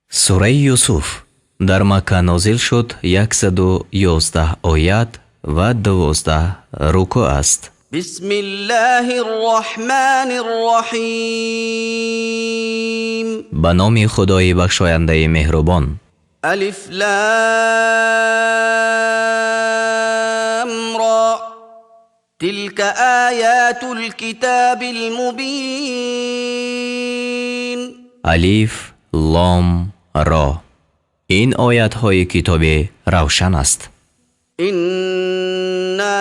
Сураи Юсуф дар Макка нозил шуд, 111 оят ва 12 рукӯъ аст. بسم الله الرحمن الرحيم. Ба номи Худои бахшояндаи меҳрубон. ألف لام را، تلك آيات الكتاب المبين. Алиф, Лом, Ро. Ин оятҳои китоби равшан аст. إنا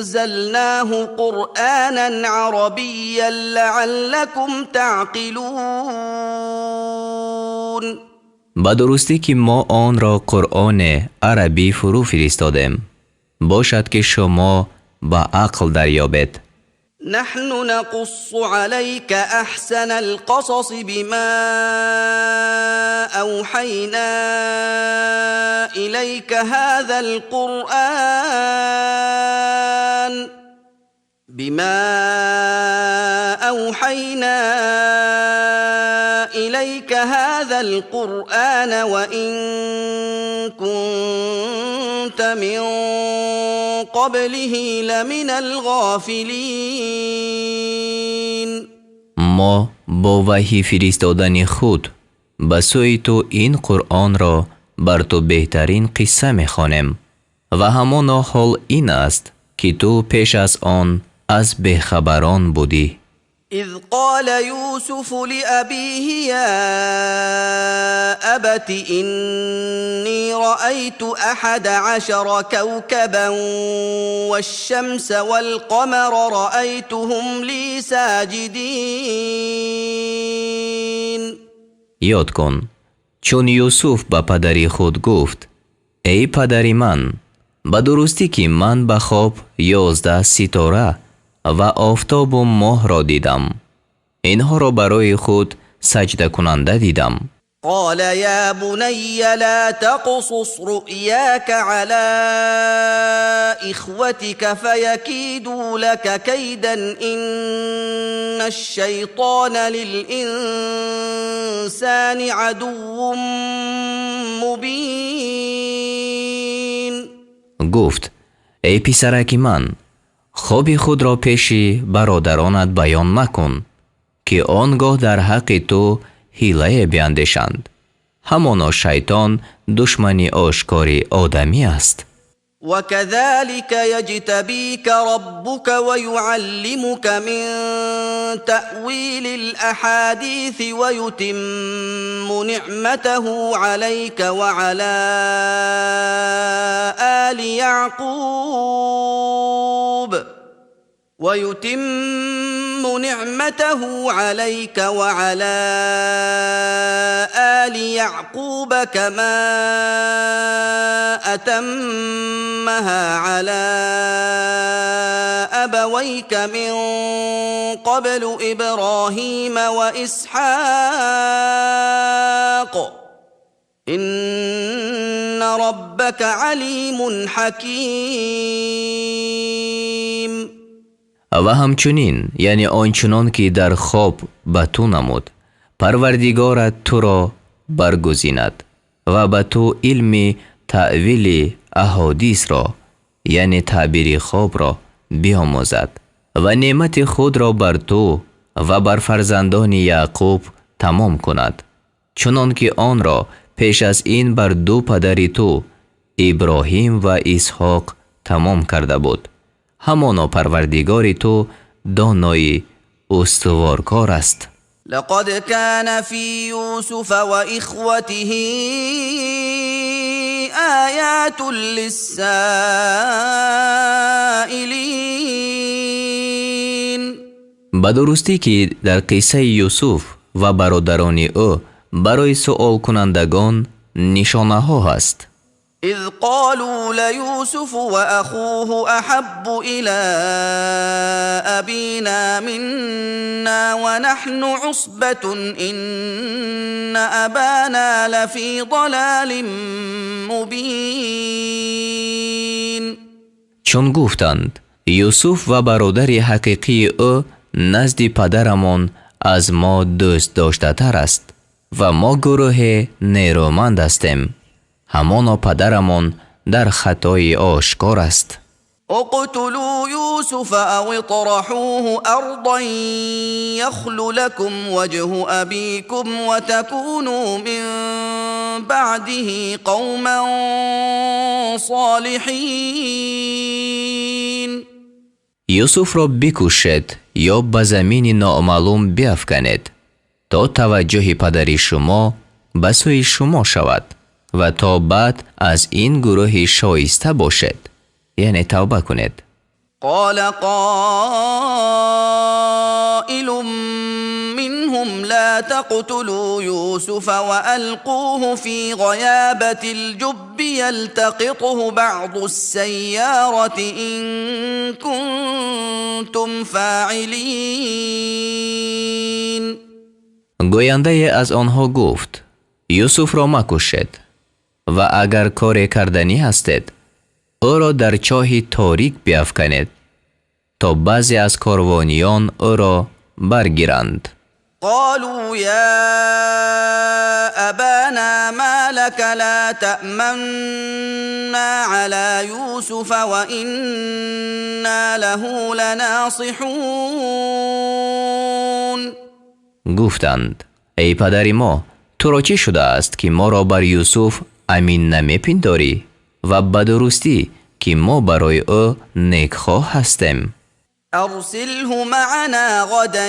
أنزلناه قرآنا عربيا لعلكم تعقلون. Ба дурустӣ, ки мо онро Қуръоне арабӣ фурӯ фиристодем, бошад, ки шумо ба ақл дарёбед. نحن نقص عليك أحسن القصص بما أوحينا إليك هذا القرآن بما أوحينا إليك هذا القرآن وإن كنت من قبله لمن الغافلين. Мо бо ваҳй фиристодани худ ба сӯи ту ин Қуръонро бар ту беҳтарин қисса мехонем ва ҳамоно ҳол ин аст, ки ту пеш аз он аз бехабарон будӣ. إذ قال يوسف لأبيه: يا أبت، إني رأيت 11 كوكبا والشمس والقمر رأيتهم لي ساجدين. Ёд кун, чун Юсуф ба падари худ гуфт: «Эй падари ман, ба дурустӣ, ки ман ба хоб 11 ситора ва офтобу моҳро дидам. Инҳоро барои худ саҷдакунанда дидам». قال: يا بني، لا تقصص رؤياك على إخوتك فيكيدوا لك كيدا، إن الشيطان للإنسان عدو مبين. Гуфт: «Эй писараки ман, хоби худро пеши бародаронат баён макун, ки он гоҳ дар ҳаққи ту ҳилае биандешанд. Ҳамоно шайтон душмани ошкори одамӣ аст». وكذلك يجتبيك ربك ويعلمك من تأويل الأحاديث ويتم نعمته عليك وعلى آل يعقوب ويتم نعمته عليك وعلى آل يعقوب كما أتمها على أبويك من قبل، إبراهيم وإسحاق، إن ربك عليم حكيم. Ва ҳамчунин, яъне он чунон ки дар хоб ба ту намуд, Парвардигорат туро баргузинад ва ба ту илми таъвили аҳодисро, яъне таъбири хобро биомӯзад ва неъмати худро бар ту ва бар фарзандони Яъқуб тамом кунад, чунон ки онро пеш аз ин бар ду падари ту, Иброҳим ва Исҳоқ, тамом карда буд. Ҳамоно Парвардигори ту донои устуворкор аст. لقد كان في يوسف وإخوته آيات للسائلين. Ба дурустӣ, ки дар қиссаи Юсуф ва бародарони ӯ барои суолкунандагон нишонаҳо ҳаст. إذ قالوا ليوسف وأخوه أحب إلى أبينا منا ونحن عصبة، إن أبانا لفي ضلال مبين. Чун гуфтанд: «Юсуф ва бародари ҳақиқии ӯ назди падарамон Аз мо дӯстдоштатар аст ва мо гурӯҳи нерӯманд ҳастем. Ҳамоно падарамон дар хатои ошкор аст. اقتلوا يوسف أو اطرحوه أرضا يخل لكم وجه أبيكم وتكونوا من بعده قوما صالحين. Юсуфро бикушед ё ба замини номаълум биафканед, то таваҷҷӯҳи падари шумо ба сӯи шумо шавад ва то баъд аз ин гурӯҳи шоиста бошед, яъне тавба кунед. قال قائل منهم لا تقتلوا يوسف وألقوه في غيابة الجب يلتقطه بعض السيارة إن كنتم فاعلين. Гӯяндае аз онҳо гуфт: «Юсуфро макушед ва агар коре карданӣ ҳастед, ӯро дар чоҳи торик биафканед, то баъзе аз корвониён ӯро баргиранд». قالوا يا أبانا ما لك لا تأمنا على يوسف وإنا له لناصحون. Гуфтанд: «Эй падари мо, туро чӣ шудааст, ки моро бар Юсуф амин намепиндорӣ ва ба дурустӣ, ки мо барои ӯ некхоҳ ҳастем?» أرسله معنا غدا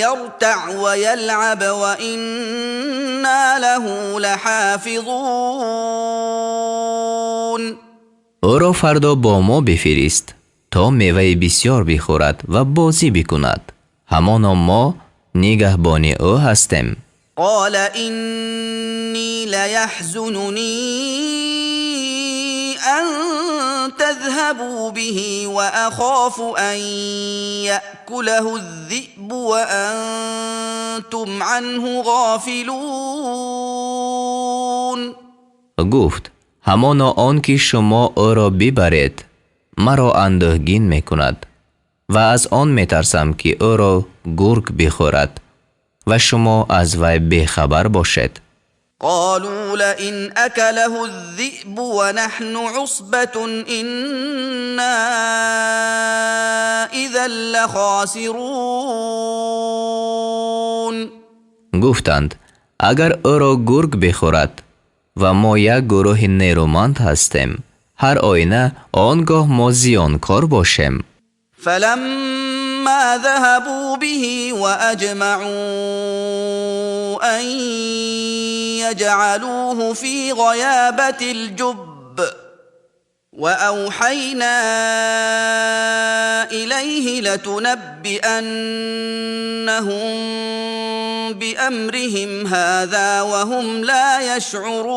يرتع ويلعب وإنا له لحافظون. Ӯро фардо бо мо бифирист, то меваи бисьёр бихӯрад ва бозӣ бикунад. Ҳамоно мо нигаҳбони ӯ ҳастем. قال إني ليحزنني أن تذهبوا به وأخاف أن يأكله الذئب وأنتم عنه غافلون. Гуфт: «Ҳамоно он ки шумо ӯро бибаред, маро андӯҳгин мекунад ва аз он метарсам, ки ӯро гург бихӯрад ва шумо аз вай бехабар бошед». قالوا لئن أكله الذئب ونحن عصبة إنا إذا لخاسرون. Гуфтанд: «Агар ӯро гург бихӯрад ва мо як гурӯҳи нерӯманд ҳастем, ҳар оина он гоҳ мо зиёнкор бошем». فلما ذهبوا به وأجمعوا أن يجعلوه في غيابة الجب وأوحينا إليه لتنبئنهم بأمرهم هذا وهم لا يشعرون.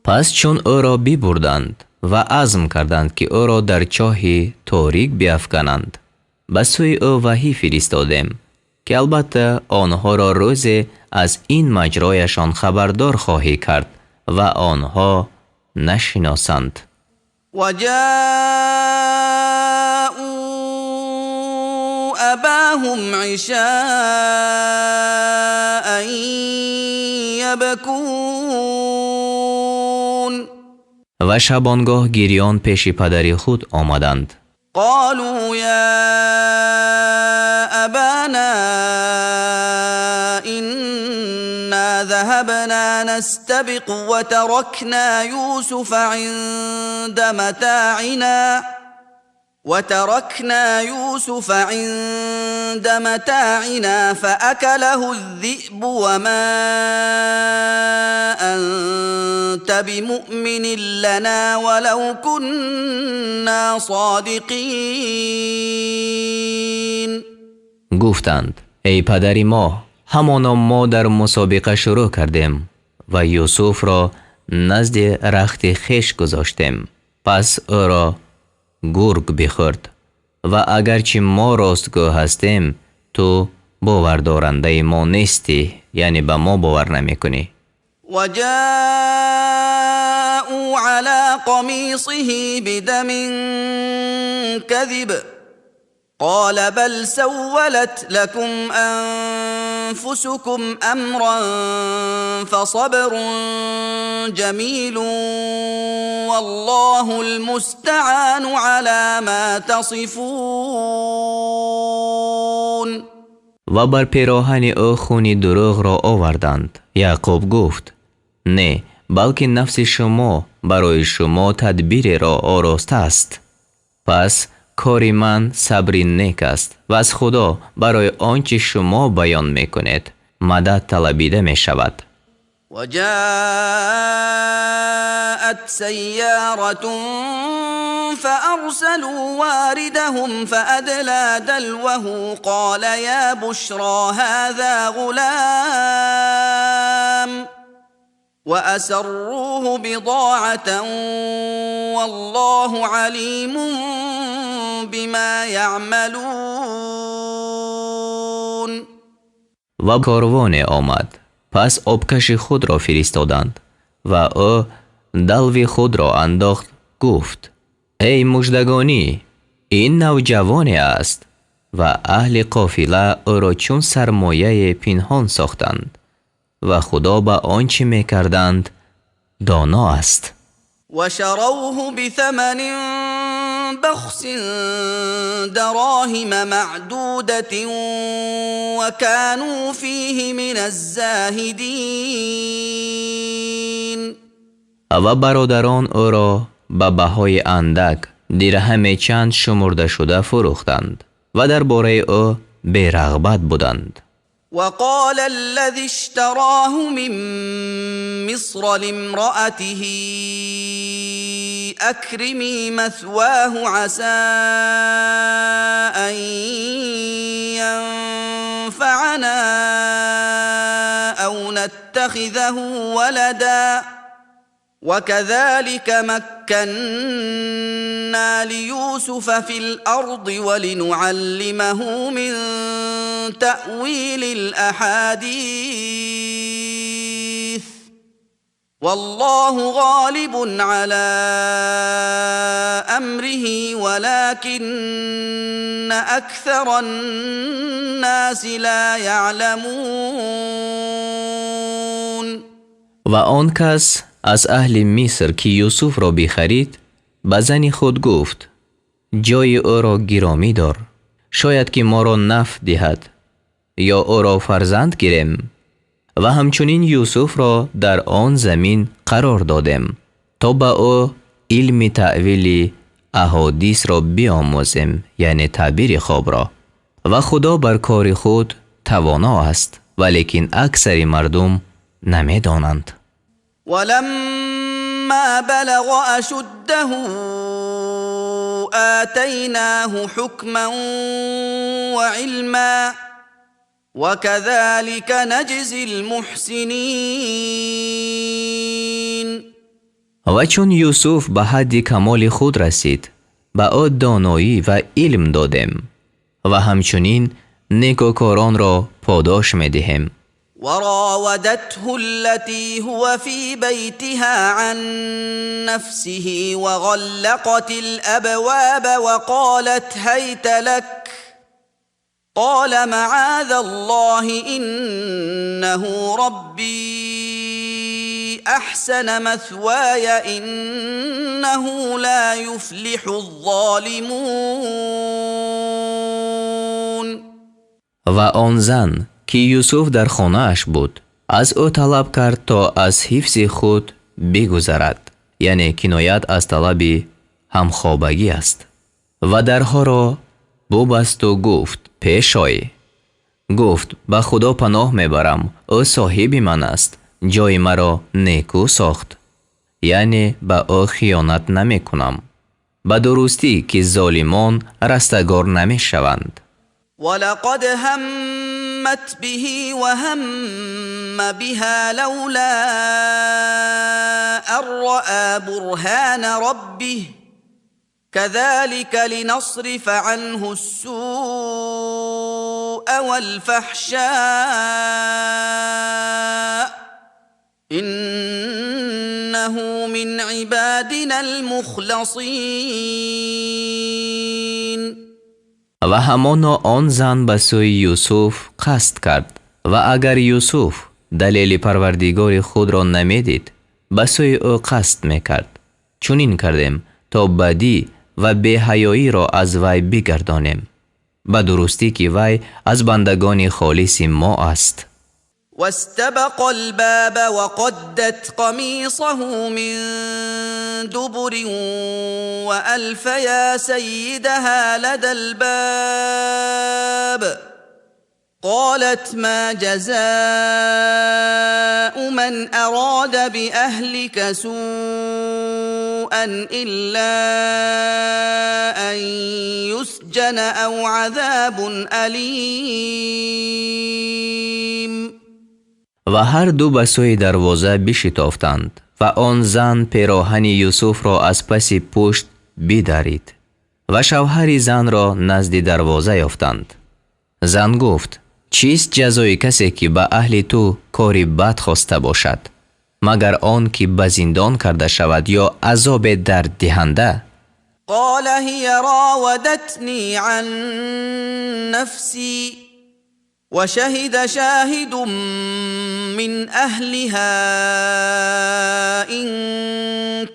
Пас чун ӯро бибурданд ва азм карданд, ки ӯро дар чоҳи торик биафкананд, ба сӯи ӯ ваҳӣ фиристодем, ки албатта онҳоро рӯзе аз ин маҷрояшон хабардор хоҳӣ кард ва онҳо нашиносанд. وجاءوا أباهم عشاء يبكون. Ва шабонгоҳ гирён пеши падари худ омаданд. قالوا يا أبانا إنا ذهبنا نستبق وتركنا يوسف عند متاعنا فأكله الذئب وما أنت بمؤمن لنا ولو كنا صادقين. Гуфтанд: «Эй падари мо, ҳамоно мо дар мусобиқа шурӯъ кардем ва Юсуфро назди рахти хеш гузоштем, пас ӯро гург бихӯрд ва агарчи мо ростгӯ ҳастем, ту бовардорандаи мо нестӣ, яъне ба мо бовар намекунӣ». وجاءوا على قميصه بدم كذب. قال بل سولت لكم أنفسكم أمرا فصبر جميل والله المستعان على ما تصفون. Ва бар пироҳани ӯ хуни дурӯғро оварданд. Яъқуб гуфт: не, балки нафси шумо барои шумо тадбиреро ороста аст. Пас кори ман сабри нек аст ва аз Худо барои он чӣ шумо баён мекунед мадад талабида мешавад. وجاءت سيارة فأرسلوا واردهم فأدلى دلوه قال يا بشرى هذا غلام وأسروه بضاعة والله عليم بما يعملون. Ва корвоне омад, пас обкаши худро фиристоданд ва ӯ далви худро андохт, гуфт: эй муждагонӣ, ин навҷавоне аст. Ва аҳли қофила ӯро чун сармояе пинҳон сохтанд ва Худо ба он чӣ мекарданд доно аст. وشروه بثمن بخس دراهم معدودة وكانوا فيه من الزاهدين. Ва бародарон ӯро ба баҳои андак дирҳаме чанд шумурда шуда фурӯхтанд ва дар бораи ӯ берағбат буданд. وقال الذي اشتراه من مصر لامرأته أكرمي مثواه عسى أن ينفعنا أو نتخذه ولدا وكذلك مكنا ليوسف في الأرض ولنعلمه من تأويل الأحاديث والله غالب على أمره ولكن أكثر الناس لا يعلمون. Ва он кас аз аҳли Миср, ки Юсуфро бихарид, ба зани худ гуфт: ҷои ӯро гиромӣ дор, шояд ки моро нафъ диҳад ё ӯро фарзанд гирем. Ва ҳамчунин Юсуфро дар он замин қарор додем, то ба ӯ илми таъвили аҳодисро биомӯзем, яъне таъбири хобро. Ва Худо бар кори худ тавоно аст, валекин аксари мардум намедонанд. ولما بلغ أشده آتيناه حكما وعلما وكذلك نجزي المحسنين. Ва чун Юсуф ба ҳадди камоли худ расид, ба ӯ доноӣ ва илм додем ва ҳамчунин некӯкоронро подош медиҳем. وراودته التي هو في بيتها عن نفسه وغلقت الأبواب وقالت هيت لك قال معاذ الله إنه ربي أحسن مثواي إنه لا يفلح الظالمون. Ва он зан, ки Юсуф дар хонааш буд, аз ӯ талаб кард, то аз ҳифзи худ бигузарад, яъне киноят аз талаби ҳамхобагӣ аст. Ва дарҳоро бубасту гуфт: пеш ой. Гуфт: ба Худо паноҳ мебарам, ӯ соҳиби ман аст, ҷои маро некӯ сохт, яъне ба ӯ хиёнат намекунам. Ба дурустӣ, ки золимон растагор намешаванд. ولقد همت به وهم بها لولا أن رأى برهان ربه كذلك لنصرف عنه السوء والفحشاء إنه من عبادنا المخلصين. Ва ҳамоно он зан ба сӯи Юсуф қасд кард ва агар Юсуф далели Парвардигори худро намедид, ба сӯи ӯ қасд мекард. Чунин кардем то бадӣ ва беҳаёиро аз вай бигардонем. Ба дурустӣ ки вай аз бандагони холиси мо аст. واستبقا الباب وقدت قميصه من دبر وألفيا سيدها لدى الباب قالت ما جزاء من أراد بأهلك سوءا إلا أن يسجن أو عذاب أليم. Ва ҳар ду ба сӯи дарвоза бишитофтанд ва он зан пероҳани Юсуфро аз паси пушт бидарид ва шавҳари занро назди дарвоза ёфтанд. Зан гуфт: чист ҷазои касе ки ба аҳли ту кори бад хоста бошад, магар он ки ба зиндон карда шавад ё азобе дарддиҳанда? قال هي راودتني عن نفسي وشهد شاهد من أهلها إن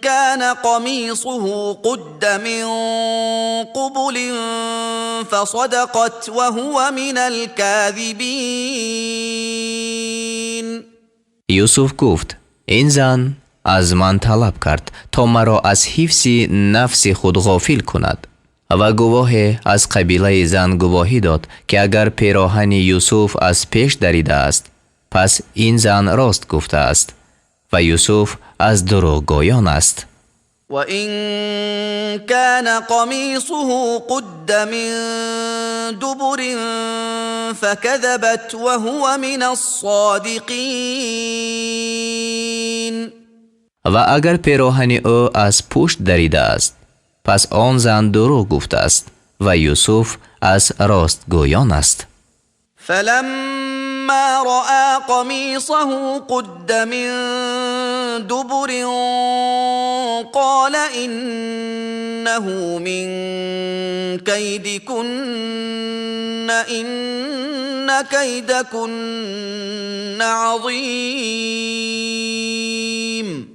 كان قميصه قد من قبل فصدقت وهو من الكاذبين. Юсуф гуфт: ин зан аз ман талаб кард то маро аз ҳифзи нафси худ ғофил кунад. Ва гувоҳе аз қабилаи зан гувоҳӣ дод, ки агар пероҳани Юсуф аз пеш даридааст, пас ин зан рост гуфтааст ва Юсуф аз дурӯғгӯён аст. وإن كان قميصه قد من دبر فكذبت وهو من الصادقين. Ва агар пероҳани ӯ аз пушт даридааст, пас он зан дурӯғ гуфтааст ва Юсуф аз ростгӯён аст. فلما رأى قميصه قد من دبر قال إنه من كيدكن إن كيدكن عظيم.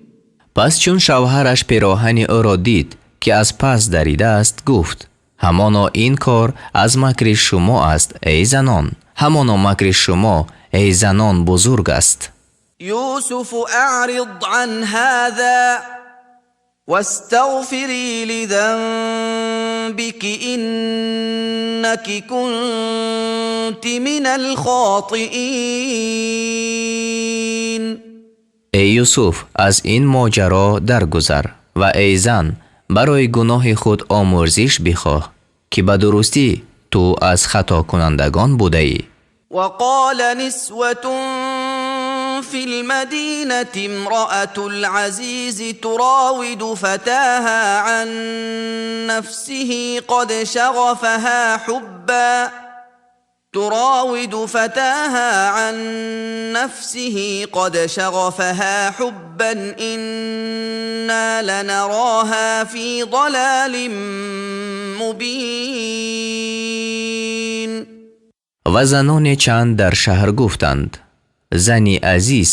Пас чун шавҳараш пероҳани ӯро дид, ки аз пас даридааст, гуфт: ҳамоно ин кор аз макри шумо аст, эй занон, ҳамоно макри шумо, эй занон, бузург аст. يوسف أعرض عن هذا واستغفري لذنبك إنك كنت من الخاطئين. Эй Юсуф, аз ин моҷаро даргузар ва эй зан, барои гуноҳи худ омӯрзиш бихоҳ, ки ба дурустӣ ту аз хатокунандагон будаӣ. وقال نسوة في المدينة امرأة العزيز تراود فتاها عن نفسه قد شغفها حبا تراود فتاها عن نفسه قد شغفها حبا إنا لنراها في ضلال مبين. Ва заноне чанд дар шаҳр гуфтанд: зани азиз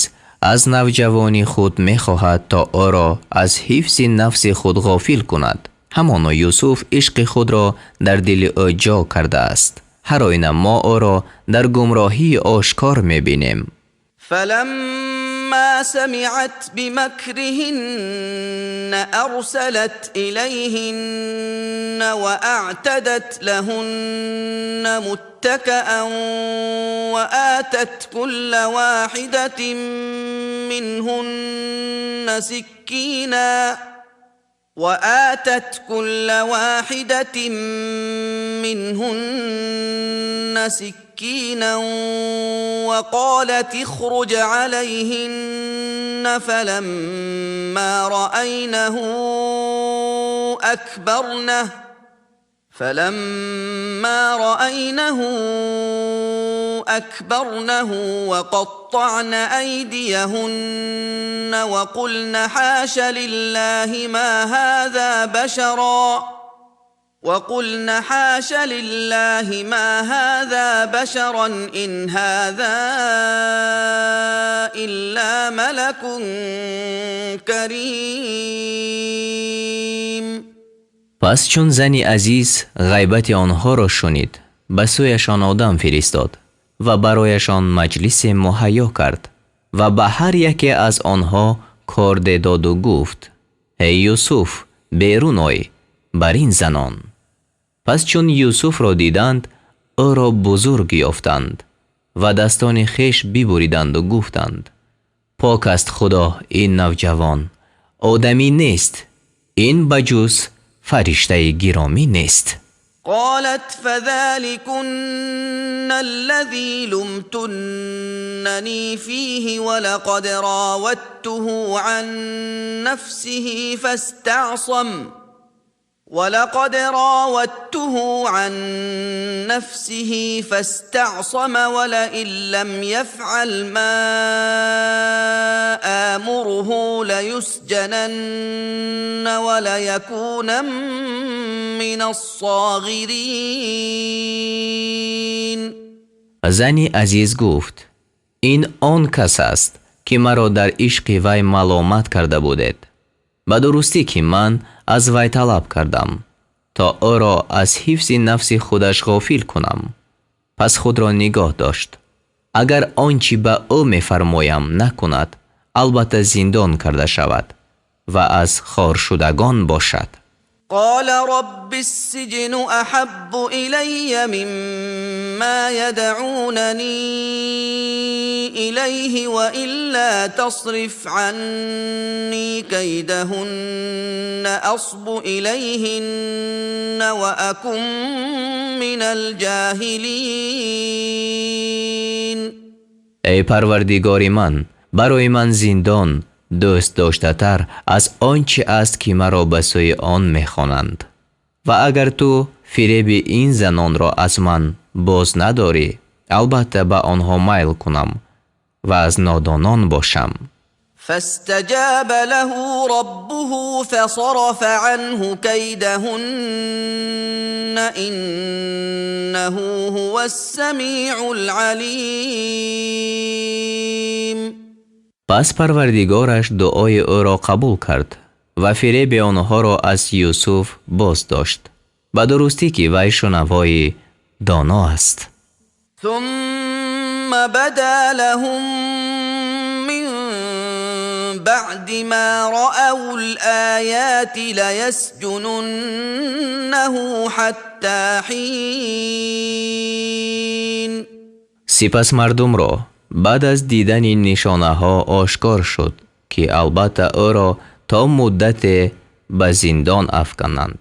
аз навҷавони худ мехоҳад то ӯро аз ҳифзи нафси худ ғофил кунад. Ҳамоно Юсуф ишқи худро дар дили ӯ ҷо кардааст. Ҳар оина мо ӯро дар гумроҳии ошкор мебинем. فلما سمعت بمكرهن أرسلت إليهن وأعتدت لهن متكأ وآتت كل واحدة منهن سكينا وآتت كل واحدة منهن سكينا وقالت اخرج عليهن فلما رأينه أكبرنه فلما رأينه أكبرنه وقطعن أيديهن وقلن حاش لله ما هذا بشرا وقلن حاش لله ما هذا بشرا إن هذا إلا ملك كريم. Пас чун зани азиз ғайбати онҳоро шунид, ба сӯяшон одам фиристод ва барояшон маҷлисе муҳайё кард ва ба ҳар яке аз онҳо корде доду гуфт: эй Юсуф, берун ой бар ин занон. Пас чун Юсуфро диданд, ӯро бузург ёфтанд ва дастони хеш бибуриданду гуфтанд: пок аст Худо, ин навҷавон одамӣ нест, ин ба ҷуз фариштаи гиромӣ нест. قالت فذلكن الذي لمتنني فيه ولقد راودته عن نفسه فاستعصم ولقد راودته عن نفسه فاستعصم ولئن لم يفعل ما آمره ليسجنن وليكونن من الصاغرين. Зани азиз гуфт: ин он кас аст, ки маро дар ишқи вай маломат карда будед. Ба дурустӣ, ки ман аз вай талаб кардам, то ӯро аз ҳифзи нафси худаш ғофил кунам, пас худро нигоҳ дошт. Агар он чӣ ба ӯ мефармоям накунад, албатта зиндон карда шавад ва аз хоршудагон бошад. قال رب السجن أحب إلي مما يدعونني إليه وإلا تصرف عني كيدهن أصب إليهن وأكن من الجاهلين. Эй Парвардигори ман, барои ман зиндон дӯст доштатар аз он чӣ аст, ки маро ба сӯи он мехонанд, ва агар ту фиреби ин занонро аз ман боз надорӣ, албатта ба онҳо майл кунам ва аз нодонон бошам. فاستجاب له ربه فصرف عنه كيدهن إنه هو السميع العليم. Пас Парвардигораш дуои ӯро қабул кард ва фиреби онҳоро аз Юсуф боз дошт. Ба дурустӣ, ки вай шунавои доно аст. ثم بدا لهم من بعد ما رأوا الآيات ليسجننه حتى حين. Сипас мардумро баъд аз дидани нишонаҳо ошкор шуд, ки албатта ӯро то муддате ба зиндон афкананд.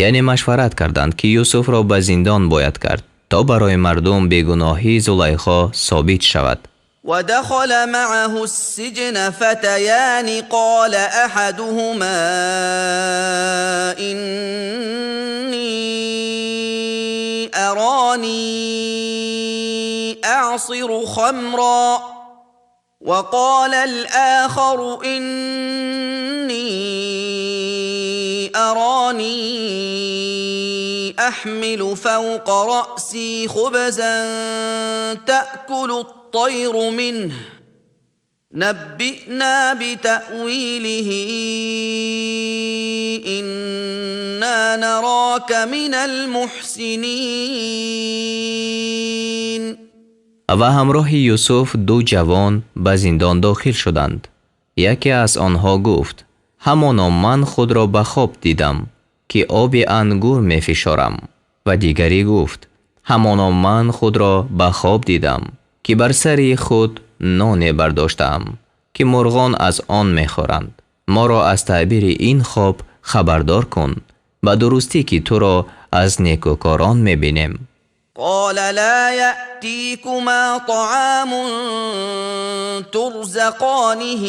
Яъне машварат карданд, ки Юсуфро ба зиндон бояд кард, то барои мардум бегуноҳии Зулайхо собит шавад. ودخل معه السجن فتيان، قال أحدهما إني أراني أعصر خمرا، وقال الآخر إني أراني أحمل فوق رأسي خبزا تأكل الطير منه، نبئنا بتأويله، إنا نراك من المحسنين. Ва ҳамроҳи Юсуф ду ҷавон ба зиндон дохил шуданд. Яке аз онҳо гуфт: ҳамоно ман худро ба хоб дидам, ки оби ангур мефишорам. Ва дигарӣ гуфт: ҳамоно ман худро ба хоб дидам, ки бар сари худ ноне бардоштаам, ки мурғон аз он мехӯранд. Моро аз таъбири ин хоб хабардор кун. Ба дурустӣ, ки туро аз некӯкорон мебинем. قال لا يأتيكما طعام ترزقانه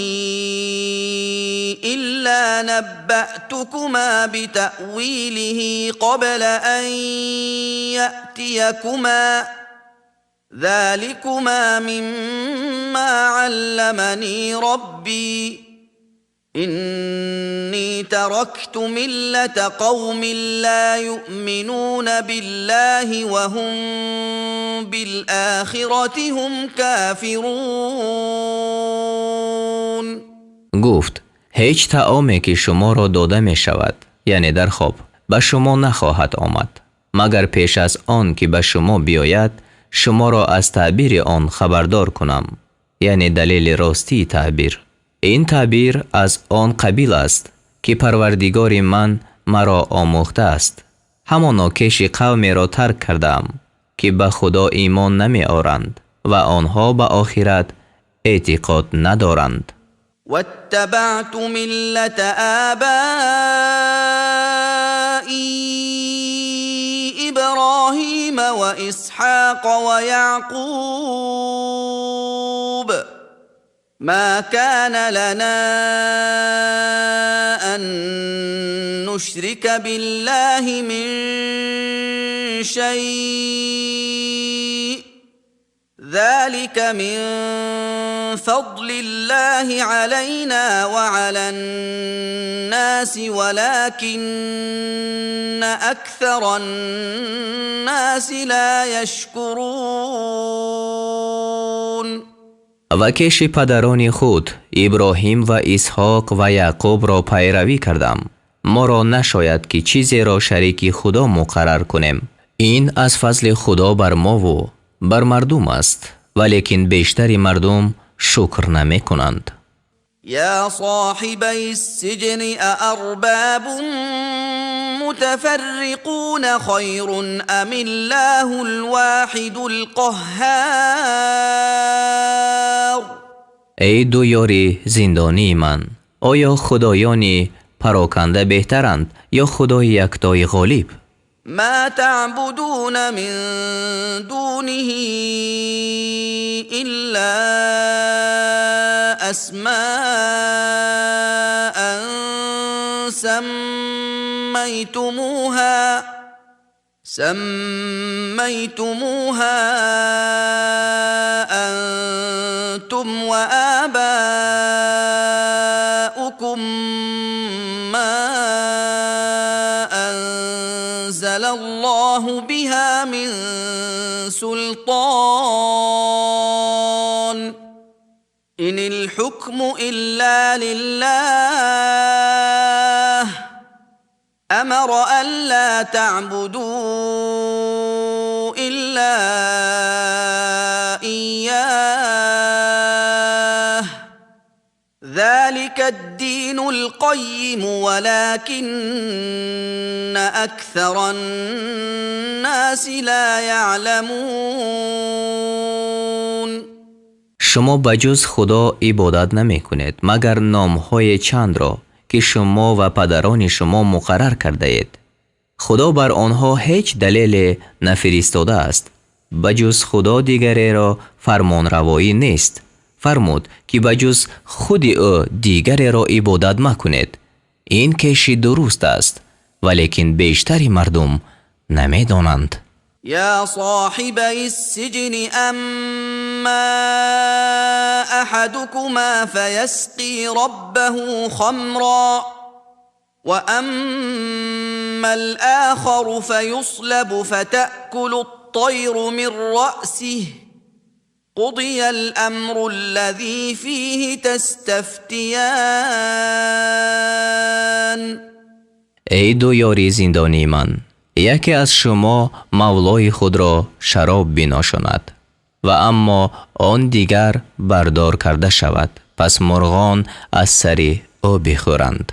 إلا نبأتكما بتأويله قبل أن يأتيكما، ذلكما مما علمني ربي، إني تركت ملة قوم لا يؤمنون بالله وهم بالآخرة هم كافرون. Гуфт: ҳеҷ таоме, ки шуморо дода мешавад, яъне дар хоб, ба шумо нахоҳад омад, магар пеш аз он ки ба шумо биёяд, шуморо аз таъбири он хабардор кунам, яъне далели ростии таъбир. Ин таъбир аз он қабил аст, ки Парвардигори ман маро омӯхтааст. Ҳамоно кеши қавмеро тарк кардаам, ки ба Худо имон намеоранд ва онҳо ба охират эътиқод надоранд. واتبعت ملة آبائي إبراهيم وإسحاق ويعقوب، ما كان لنا أن نشرك بالله من شيء، ذلك من فضل الله علينا وعلى الناس، ولكن أكثر الناس لا يشكرون. Ва кеши падарони худ Иброҳим ва Исҳоқ ва Яъқубро пайравӣ кардам. Моро нашояд, ки чизеро шарики Худо муқаррар кунем. Ин аз фазли Худо бар мову бар мардум аст, валекин бештари мардум шукр намекунанд. يا صاحبي السجن، أأرباب متفرقون خير أم الله الواحد القهار؟ Эй ду ёри зиндонии ман, оё худоёни пароканда беҳтаранд ё Худои яктои ғолиб? ما تعبدون من دونه إلا أسماء سميتموها أنتم وآباؤكم ما أنزل الله بها من سلطان، إن الحكم إلا لله، أمر ألا تعبدوا إلا إياه، ذلك الدين القيم، ولكن أكثر الناس لا يعلمون. Шумо ба ҷуз Худо ибодат намекунед, магар номҳои чандро, ки шумо ва падарони шумо муқаррар кардаед. Худо бар онҳо ҳеҷ далеле нафиристодааст. Ба ҷуз Худо дигареро фармонравоӣ нест. Фармуд, ки ба ҷуз худи ӯ дигареро ибодат макунед. Ин кеши дуруст аст, валекин бештари мардум намедонанд. يا صاحبي السجن، أما أحدكما فيسقي ربه خمرا، وأما الآخر فيصلب فتأكل الطير من رأسه، قضي الأمر الذي فيه تستفتيان. Эй ду ёри зиндонии ман, яке аз шумо мавлои худро шароб биношонад ва аммо он дигар бардор карда шавад, пас мурғон аз сари ӯ бихӯранд.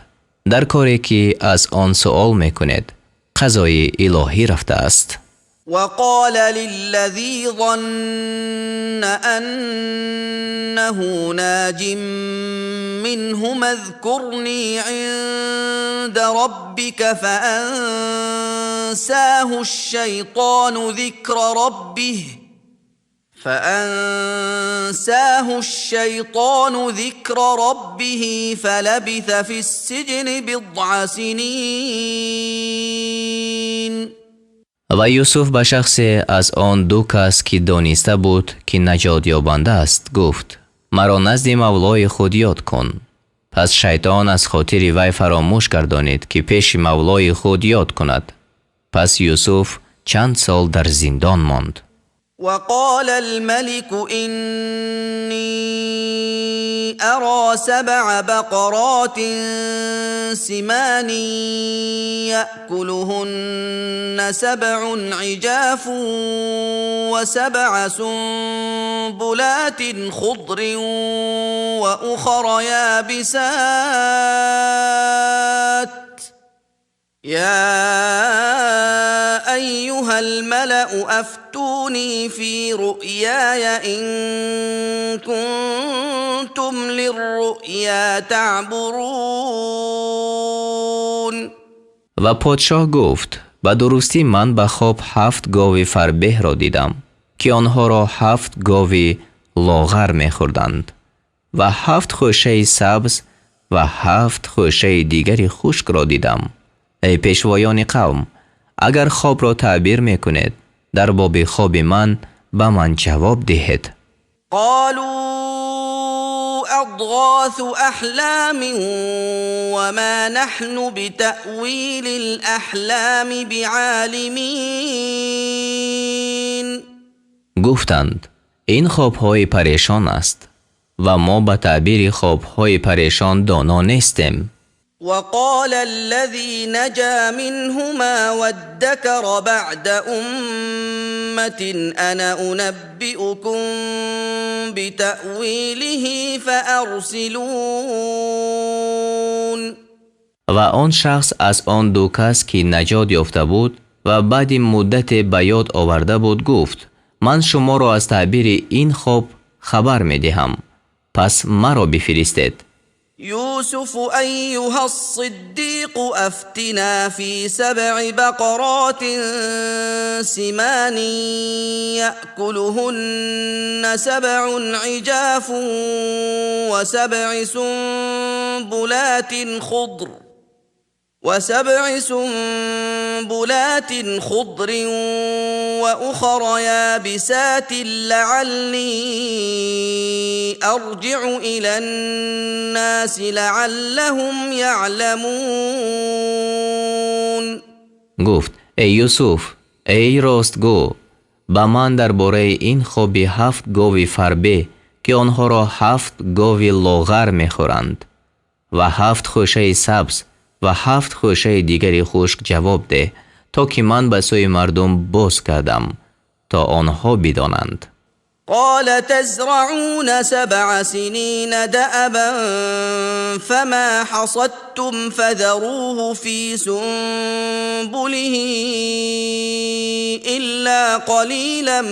Дар коре, ки аз он суол мекунед, қазои илоҳӣ рафтааст. وقال للذي ظن أنه ناج منهما اذكرني عند ربك، فأنساه الشيطان ذكر ربه فلبث في السجن بضع سنين. Ва Юсуф ба шахсе аз он ду кас, ки дониста буд, ки наҷотёбанда аст, гуфт: маро назди мавлои худ ёд кун. Пас шайтон аз хотири вай фаромӯш гардонид, ки пеши мавлои худ ёд кунад. Пас Юсуф чанд сол дар зиндон монд. وقال الملك إني أرى 7 بقرات سمان يأكلهن 7 عجاف و7 سنبلات خضر وأخر يابسات يا أيها الملأ أفتوني في رؤياي إن كنتم للرؤيا تعبرون. Ва подшоҳ гуфт: ба дурустӣ ман ба хоб 7 гови фарбеҳро дидам, ки онҳоро 7 гови лоғар мехӯрданд ва 7 хӯшаи сабз ва 7 хӯшаи дигари хушкро дидам. Эй пешвоёни қавм, агар хобро таъбир мекунед, дар боби хоби ман ба ман ҷавоб диҳед. قالوا أضغاث أحلام وما نحن بتأويل الأحلام بعالمين. Гуфтанд: ин хобҳои парешон аст ва мо ба таъбири хобҳои парешон доно нестем. وقال الذي نجا منهما وادكر بعد أمة أنا أنبئكم بتأويله فأرسلون. Ва он шахс аз он ду кас, ки наҷот ёфта буд ва баъди муддате ба ёд оварда буд, гуфт: ман шуморо аз таъбири ин хоб хабар медиҳам, пас маро бифиристед. يوسف أيها الصديق أفتنا في 7 بقرات سمان يأكلهن 7 عجاف و7 سنبلات خضر وأخر يابسات لعلي أرجع إلى الناس لعلهم يعلمون. Гуфт: эй Юсуф, эй ростгӯ, ба ман дар бораи ин хоби 7 гови фарбе, ки онҳоро 7 гови лоғар мехӯранд ва 7 хӯшаи сабз ва 7 хӯшаи дигари хушк ҷавоб деҳ, то ки ман ба сӯи мардум боз кардам, то онҳо бидонанд. قال تزرعون 7 سنين دأبا فما حصدتم فذروه في سنبله إلا قليلا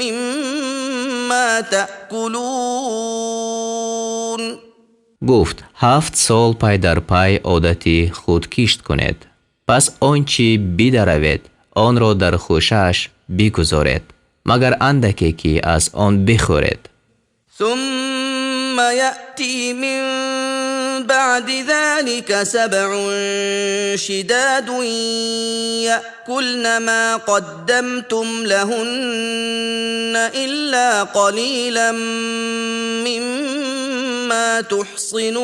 مما تأكلون. Гуфт: 7 сол пай дар пай одати худ кишт кунед, пас он чӣ бидаравед, онро дар хӯшааш бигузоред, магар андаке ки аз он бихӯред. ثم يأتي من بعد ذلك 7 شداد يأكلن ما قدمتم لهن إلا قليلا مما تحصنون.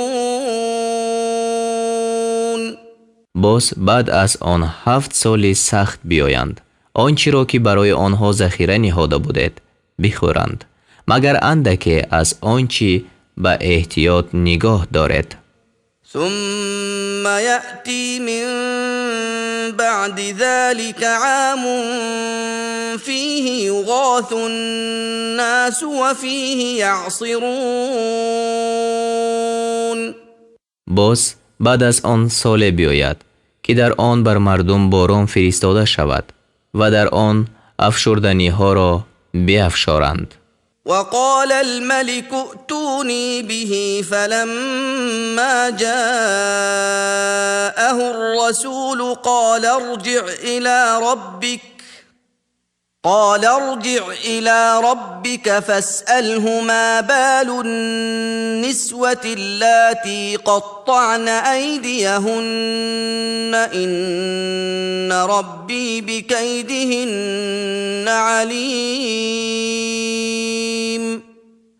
Боз баъд аз он 7 соли сахт биёянд, он чиро ки барои онҳо захира ниҳода будед бихӯранд, магар андаке аз он чӣ ба эҳтиёт нигоҳ доред. ثم يأتي من بعد ذلك عام فيه يغاث الناس وفيه يعصرون. Боз баъд аз он соле биёяд, ки дар он бар мардум борон фиристода шавад ва дар он афшурданиҳоро биафшоранд. وقال الملك ائتوني به فلما جاءه الرسول قال ارجع إلى ربك فاسأله ما بال النسوة اللاتي قطعن أيديهن إن ربي بكيدهن عليم.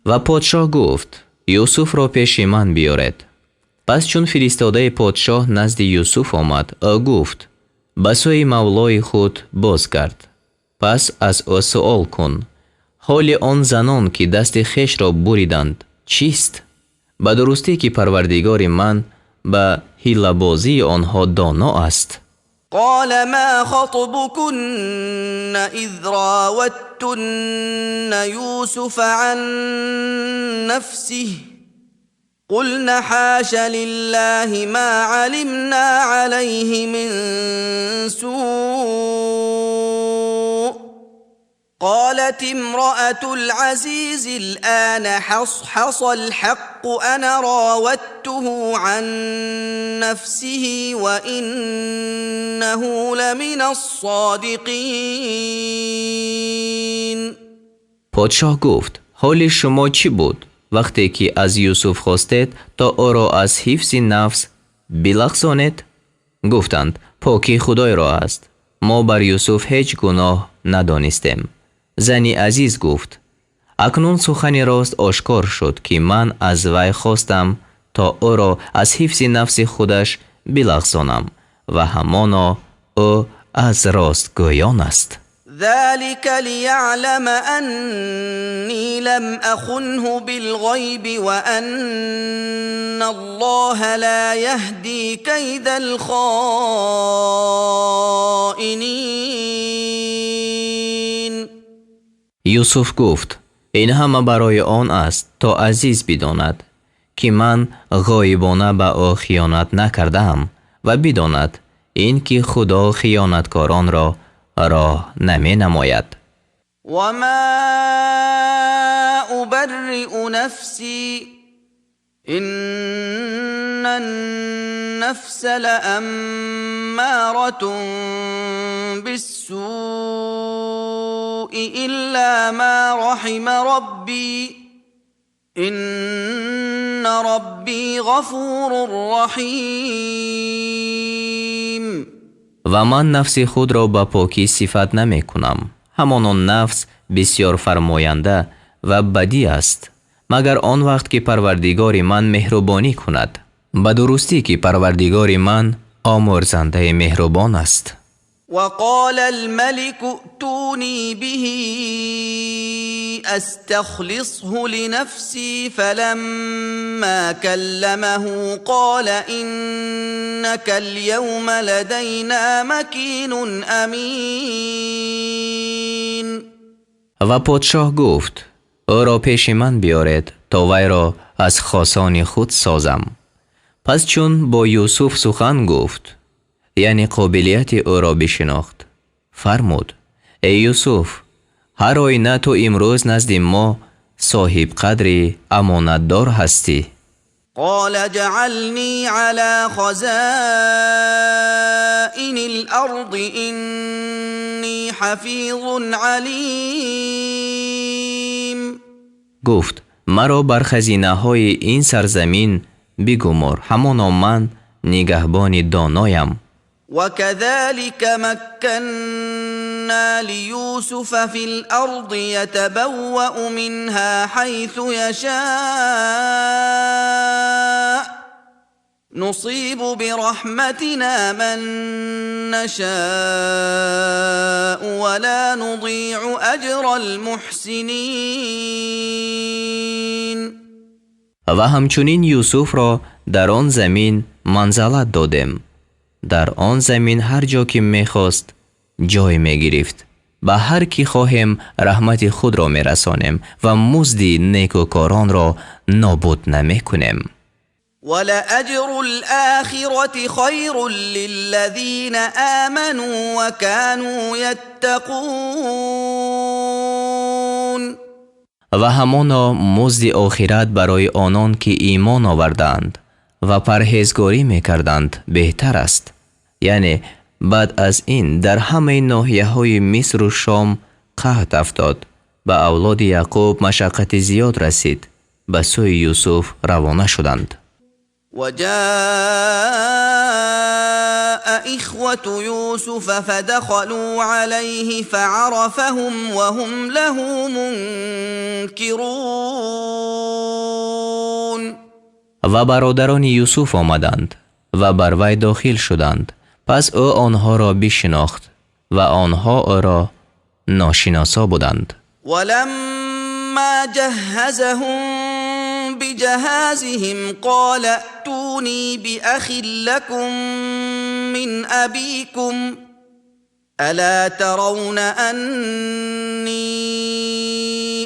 Ва подшоҳ гуфт: Юсуфро пеши ман биёред. Пас чун фиристодаи подшоҳ назди Юсуф омад, ӯ гуфт: ба сӯи мавлои худ бозгард, пас аз ӯ суол кун: ҳоли он занон, ки дасти хешро буриданд, чист? Ба дурустӣ, ки Парвардигори ман ба ҳилабозии онҳо доно аст. قال ما خطبكن إذ راوتن يوسف عن نفسه؟ قلن حاش لله ما علمنا عليه من سوء. قالت امرأة العزيز الآن حصحص الحق، أنا راودته عن نفسه وإنه لمن الصادقين. Подшоҳ гуфт: ҳоли шумо чӣ буд, вақте ки аз Юсуф хостед, то ӯро аз ҳифзи нафс билағзонед? Гуфтанд: покӣ Худойро аст, мо бар Юсуф ҳеҷ гуноҳ надонистем. Зани азиз гуфт: акнун сухани рост ошкор шуд, ки ман аз вай хостам, то ӯро аз ҳифзи нафси худаш билағзонам, ва ҳамоно ӯ аз ростгӯён аст. ذلك ليعلم أني لم أخنه بالغيب وأن الله لا يهدي كيد الخائنين. Юсуф гуфт: ин ҳама барои он аст, то азиз бидонад, ки ман ғоибона ба ӯ хиёнат накардаам, ва бидонад ин ки Худо хиёнаткоронро роҳ наменамояд. وما أبرئ نفسي إن النفس لأمارة بالسوء إلا ما رحم ربي إن ربي غفور رحيم. Ва ман нафси худро ба покӣ сифат намекунам. Ҳамоно нафс бисёр фармоянда ва бадӣ аст, магар он вақт ки Парвардигори ман меҳрубонӣ кунад. Ба дурустӣ, ки Парвардигори ман омӯрзандаи меҳрубон аст. وقال الملك ائتوني به استخلصه لنفسي، فلما كلمه قال انك اليوم لدينا مكين امين. Ва подшоҳ гуфт: ӯро пеши ман биёред, то вайро аз хосони худ созам. Пас чун бо Юсуф сухан гуфт, яъне қобилияти ӯро бишинохт, фармуд: эй Юсуф, ҳар оина ту имрӯз назди мо соҳибқадри амонатдор ҳастӣ. قال اجعلني على خزائن الارض اني حفيظ عليم. Гуфт: маро бар хазинаҳои ин сарзамин бигумор, ҳамоно ман нигаҳбони доноям. وكذلك مكنا ليوسف في الارض يتبوا منها حيث يشاء نصيب برحمتنا من نشاء ولا نضيع اجر المحسنين. Ва ҳамчунин Юсуфро дар он замин манзалат додем. Дар он замин ҳар ҷо ки мехост, ҷой мегирифт. Ба ҳар ки хоҳем, раҳмати худро мерасонем ва музди некӯкоронро нобуд намекунем. ولأجر الآخرة خير للذين آمنوا وكانوا يتقون. Ва ҳамоно музди охират барои онон, ки имон овардаанд ва парҳезгорӣ мекарданд, беҳтар аст. Яъне баъд аз ин дар ҳамаи ноҳияҳои Мисру Шом қаҳт афтод. Ба авлоди Яъқуб машаққати зиёд расид. Ба сӯи Юсуф равона шуданд. وجاء إخوة يوسف فدخلوا عليه فعرفهم وهم له منكرون. Ва бародарони Юсуф омаданд ва бар вай дохил шуданд. Пас ӯ онҳоро бишинохт ва онҳо ӯро ношиносо буданд. ولما جهزهم بجهازهم قال ائتوني بأخ لكم من أبيكم ألا ترون أني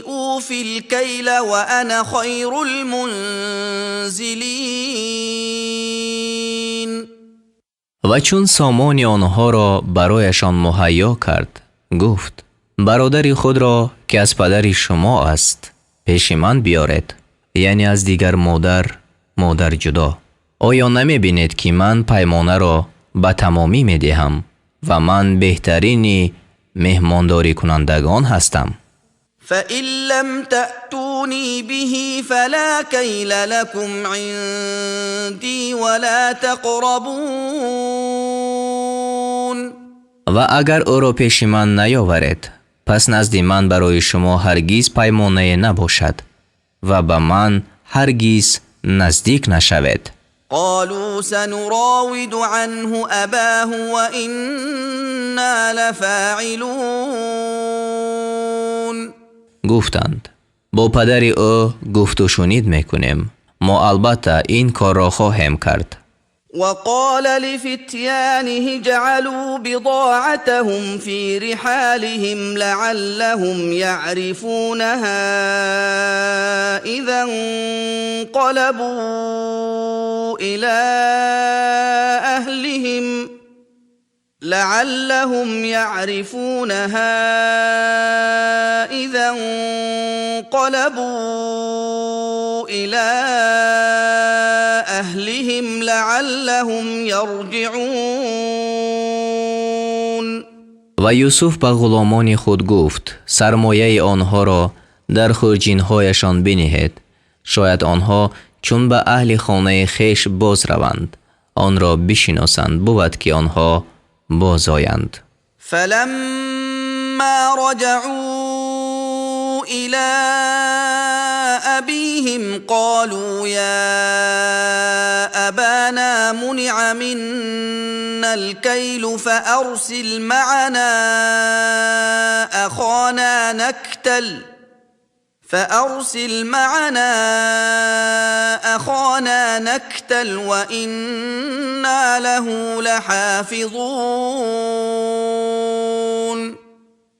أوفي الكيل وأنا خير المنزلين. Ва чун сомони онҳоро барояшон муҳайё кард, гуфт: бародари худро, ки аз падари шумо аст, пеши ман биёред, яъне аз дигар модар, модар ҷудо. Оё намебинед, ки ман паймонаро ба тамомӣ медиҳам ва ман беҳтарини меҳмондорикунандагон ҳастам? فإن لم تأتوني به فلا كيل لكم عندي ولا تقربون. Ва агар ӯро пеши ман наёваред, пас назди ман барои шумо ҳаргиз паймонае набошад ва ба ман ҳаргиз наздик нашавед. قالوا سنراود عنه أباه وإنا لفاعلون. Гуфтанд: бо падари ӯ гуфтушунид мекунем, мо албатта ин корро хоҳем кард. وقال لفتيانه اجعلوا بضاعتهم في رحالهم لعلهم يعرفونها إذا انقلبوا إلى أهلهم لعلهم يعرفونها إذا انقلبوا إلى أهلهم لعلهم يرجعون. Ва Юсуф ба ғуломони худ гуфт: сармояи онҳоро дар хурҷинҳояшон биниҳед, шояд онҳо чун ба аҳли хонаи хеш боз раванд, онро бишиносанд, бувад ки онҳо бозоянд. فلما رجعوا إلى أبيهم قالوا يا أبانا منع منا الكيل فأرسل معنا أخانا نكتل فأرسل معنا أخانا نكتل وإنا له لحافظون.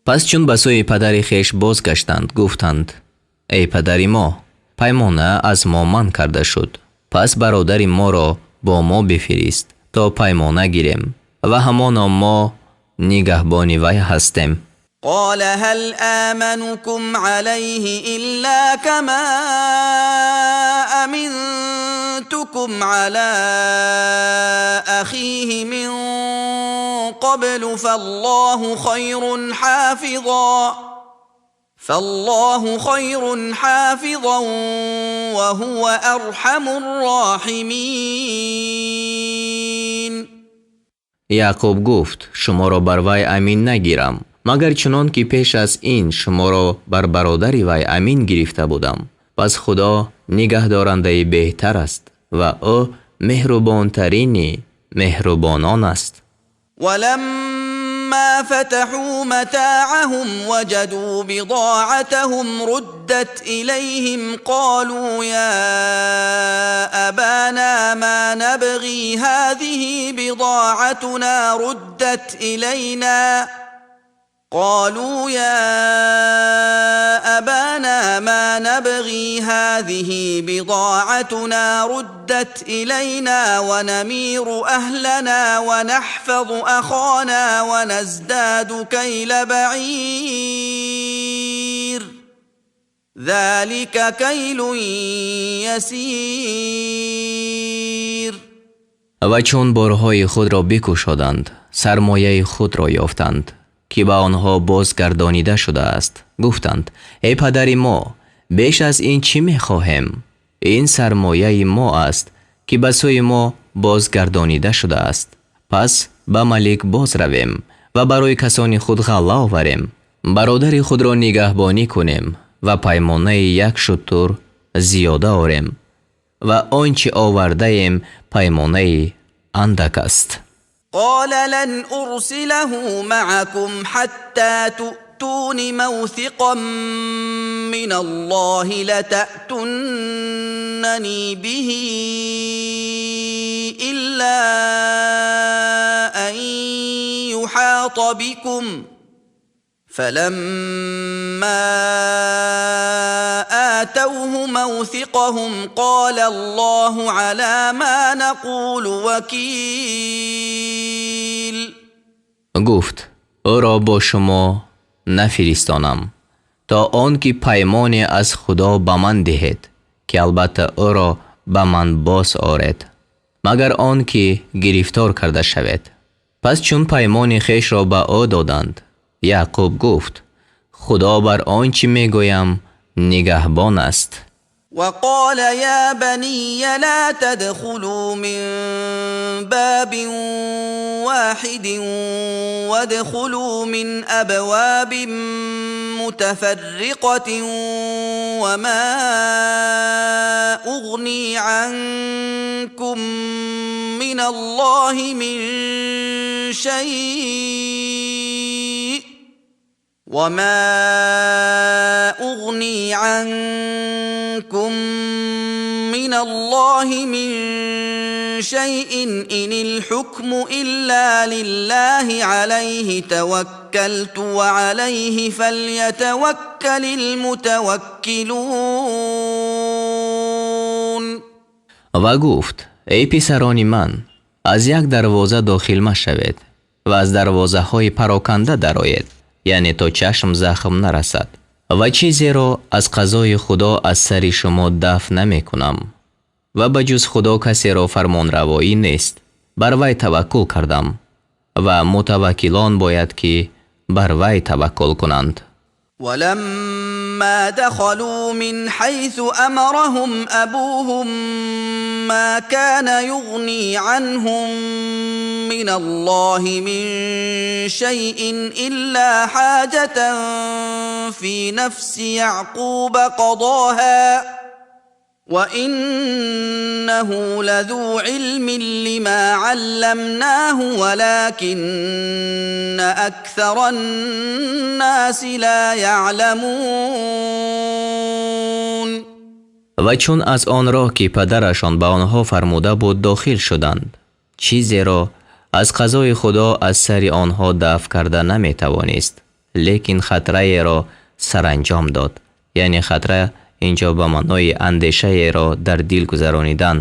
Пас чун ба сӯи падари хеш бозгаштанд, гуфтанд: эй падари мо, паймона аз мо манъ карда шуд, пас бародари моро бо мо бифирист, то паймона гирем, ва ҳамоно мо нигаҳбони вай ҳастем. قال هل آمنكم عليه إلا كما أمنتكم على أخيه من قبل فالله خير حافظا وهو أرحم الراحمين. Яъқуб гуфт: шуморо бар вай амин нагирам, магар чунон ки пеш аз ин шуморо бар бародари вай амин гирифта будам. Пас Худо нигаҳдорандаи беҳтар аст ва ӯ меҳрубонтарини меҳрубонон аст. ولما فتحوا متاعهم وجدوا بضاعتهم ردت إليهم قالوا يا أبانا ما نبغي هذه بضاعتنا ردت إلينا قالوا يا أبانا ما نبغي هذه بضاعتنا ردت إلينا ونمير أهلنا ونحفظ أخانا ونزداد كيل بعير ذلك كيل يسير. Ва чун борҳои худро бикушоданд, сармояи худро ёфтанд, ки ба онҳо бозгардонида шудааст. Гуфтанд: эй падари мо, беш аз ин чӣ мехоҳем? Ин сармояи мо аст, ки ба сӯи мо бозгардонида шудааст. Пас ба малик боз равем ва барои касони худ ғалла оварем, бародари худро нигаҳбонӣ кунем ва паймонаи як шутур зиёда орем. Ва он чи овардаем паймонаи андак аст. قال لن أرسله معكم حتى تؤتون موثقا من الله لتأتونني به إلا أن يحاط بكم فلما آتوه موثقهم قال الله على ما نقول وكيل. Гуфт: ӯро бо шумо нафиристонам то он ки паймоне аз Худо ба ман диҳед, ки албатта ӯро ба ман боз оред, магар он ки гирифтор карда шавед. Пас чун паймони хешро ба ӯ доданд, Яъқуб гуфт: Худо бар он чӣ мегӯям нигаҳбон аст. وقال يا بني لا تدخلوا من باب واحد وادخلوا من أبواب متفرقة وما أغني عنكم من الله من شيء وما أغني عنكم من الله من شيء إن الحكم إلا لله عليه توكلت وعليه فليتوكل المتوكلون. Ва гуфт: эй писарони ман, аз як дарвоза дохил машавед ва аз дарвозаҳои пароканда дароед, яъне то чашм захм нарасад, ва чизеро аз қазои Худо аз сари шумо дафъ намекунам ва ба ҷуз Худо касеро фармонравоӣ нест. Бар вай таваккул кардам ва мутаваккилон бояд ки бар вай таваккул кунанд. ولما دخلوا من حيث أمرهم أبوهم ما كان يغني عنهم من الله من شيء إلا حاجة في نفس يعقوب قضاها وإنه لذو علم لما علمناه ولكن أكثر الناس لا يعلمون. Ва чун аз он роҳ ки падарашон ба онҳо фармуда буд дохил шуданд, чизеро аз қазои Худо аз сари онҳо дафъ карда наметавонист, лекин хатраеро саранҷом дод. Яъне хатра инҷо ба маънои андешаеро дар дил гузаронидан,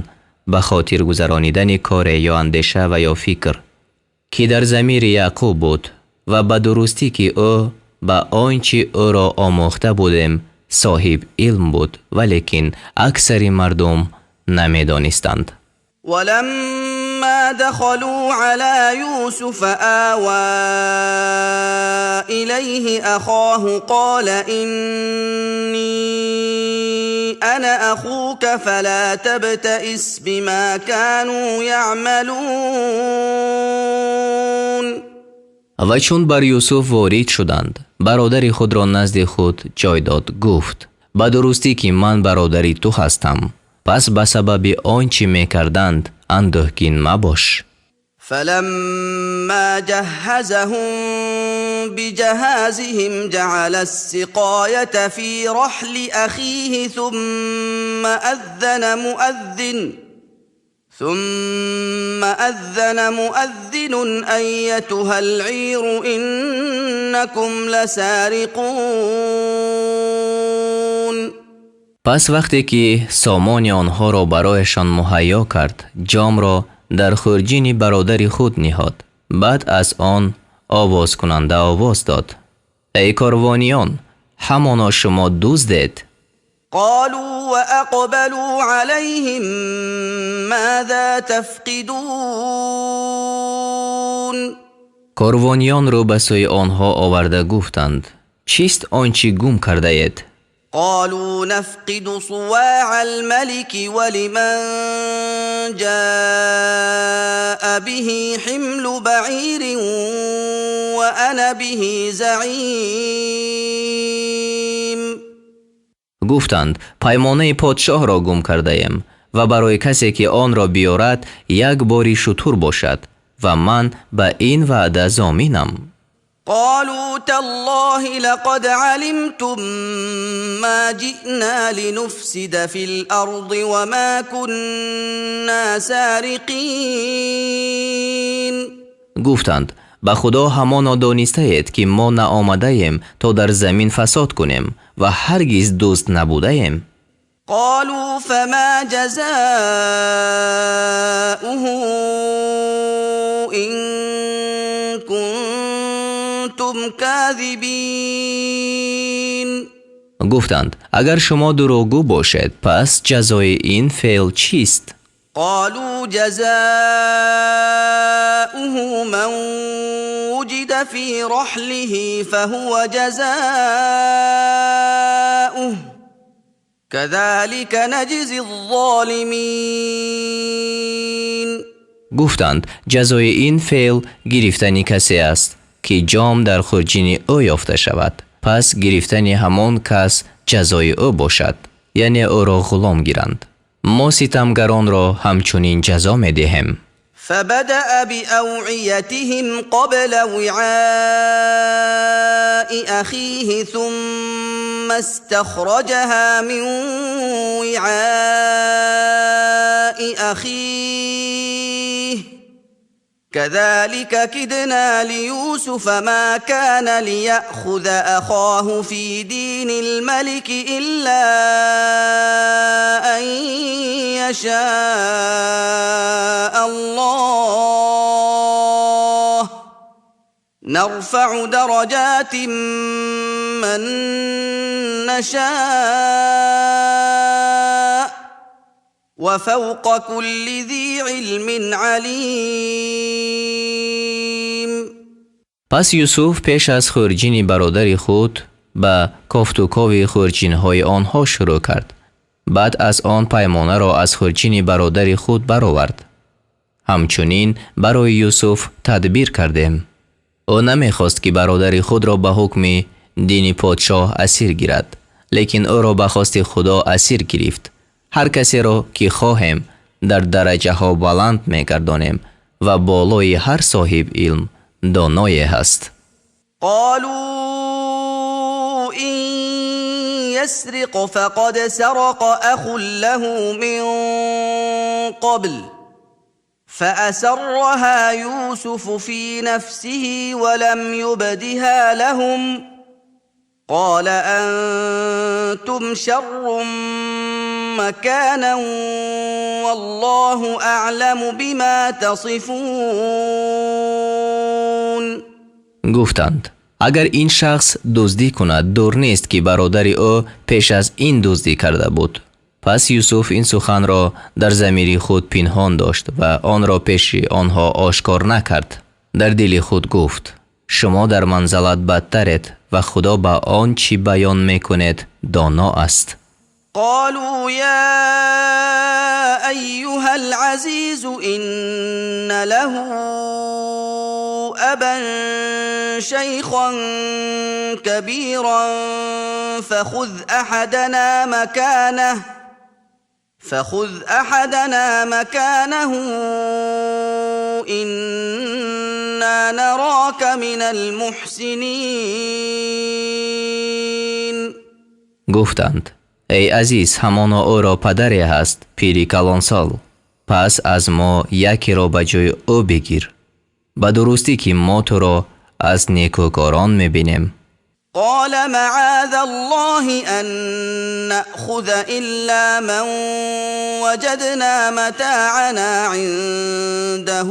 ба хотир гузаронидани коре ё андеша ва ё фикр, ки дар замири Яъқуб буд, ва ба дурустӣ ки ӯ ба он чи ӯро омӯхта будем соҳиб илм буд, валекин аксари мардум намедонистанд. ولما دخلوا على يوسف آوى إليه أخاه قال إني أنا أخوك فلا تبتئس بما كانوا يعملون. Ва чун бар Юсуф ворид шуданд, бародари худро назди худ ҷой дод, гуфт: ба дурустӣ ки ман бародари ту ҳастам, пас ба сабаби он чӣ мекарданд андӯҳгин мабош. فلما جهزهم بجهازهم جعل السقاية في رحل أخيه ثم أذن مؤذن أيتها العير إنكم لسارقون. Пас вақте ки сомони онҳоро барояшон муҳайё кард, ҷомро дар хурҷини бародари худ ниҳод. Баъд аз он овозкунанда овоз дод: эй корвониён, ҳамоно шумо дуздед. قالوا وأقبلوا عليهم ماذا تفقدون. Корвониён рӯ ба сӯи онҳо оварда гуфтанд: чист он чӣ гум кардаед? قالوا نفقد صواع الملك ولمن جاء به حمل بعير وأنا به زعيم. Гуфтанд: паймонаи подшоҳро гум кардаем Ва барои касе ки онро биёрад як бори шутур бошад ва ман ба ин ваъда зоминам. قالوا تالله لقد علمتم ما جئنا لنفسد في الأرض وما كنا سارقين. Гуфтанд: ба Худо, ҳамоно донистаед, ки мо наомадаем, то дар замин фасод кунем, ва ҳаргиз дузд набудаем. قالوا فما جزاؤه إن كنتم كاذبين. Гуфтанд: агар шумо дурӯғгӯ бошед, пас ҷазои ин феъл чист? قالوا جزاؤه من وجد في رحله فهو جزاؤه كذلك نجزي الظالمين. Гуфтанд: ҷазои ин феъл гирифтани касе аст, ки ҷом дар хурҷини ӯ ёфта шавад, пас гирифтани ҳамон кас ҷазои ӯ бошад, яъне ӯро ғулом гиранд. Мо ситамгаронро ҳамчунин ҷазо медиҳем. فبدأ بأوعيتهم قبل وعاء أخيه ثم استخرجها من وعاء أخيه كذلك كدنا ليوسف ما كان ليأخذ أخاه في دين الملك إلا أن يشاء الله نرفع درجات من نشاء وفوق كل ذي علم عليم. Пас Юсуф пеш аз хурҷини бародари худ ба кофтукови хурҷинҳои онҳо шурӯъ кард. Баъд аз он паймонаро аз хурҷини бародари худ баровард. Ҳамчунин барои Юсуф тадбир кардем. Ӯ намехост, ки бародари худро ба ҳукми дини подшоҳ асир гирад, лекин ӯро ба хости Худо асир гирифт. Ҳар касеро ки хоҳем, дар дараҷаҳо баланд мегардонем ва болои ҳар соҳиб илм доное ҳаст. قالوا إن يسرق فقد سرق أخ له من قبل فأسرها يوسف في نفسه ولم يبدها لهم قال أنتم شر مكانا والله أعلم بما تصفون. Гуфтанд: агар ин шахс дуздӣ кунад, дур нест, ки бародари ӯ пеш аз ин дуздӣ карда буд. Пас Юсуф ин суханро дар замири худ пинҳон дошт ва онро пеши онҳо ошкор накард. Дар дили худ гуфт: шумо дар манзалат бадтаред ва Худо ба он чӣ баён мекунед доно аст. قالوا يا أيها العزيز إن له أبا شيخا كبيرا فخذ أحدنا مكانه إنا نراك من المحسنين. Гуфтанд: эй азиз, ҳамоно ӯро падаре ҳаст, пири калонсол. Пас аз мо якеро ба ҷои ӯ бигир. Ба дурустӣ, ки мо туро аз некӯкорон мебинем. قال معاذ الله أن نأخذ إلا من وجدنا متاعنا عنده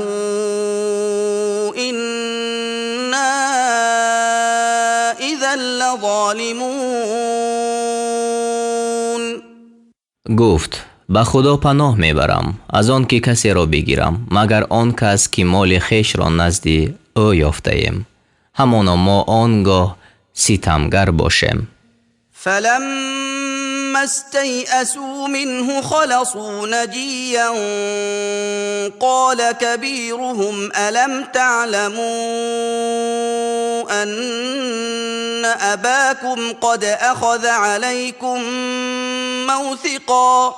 إنا إذا لظالمون. Гуфт: ба Худо паноҳ мебарам аз он ки касеро бигирам, магар он кас ки моли хешро назди ӯ ёфтаем. Ҳамоно мо он гоҳ ситамгар бошем. فلما استيئسوا منه خلصوا نجيا قال كبيرهم ألم تعلموا أن أباكم قد أخذ عليكم موثقا.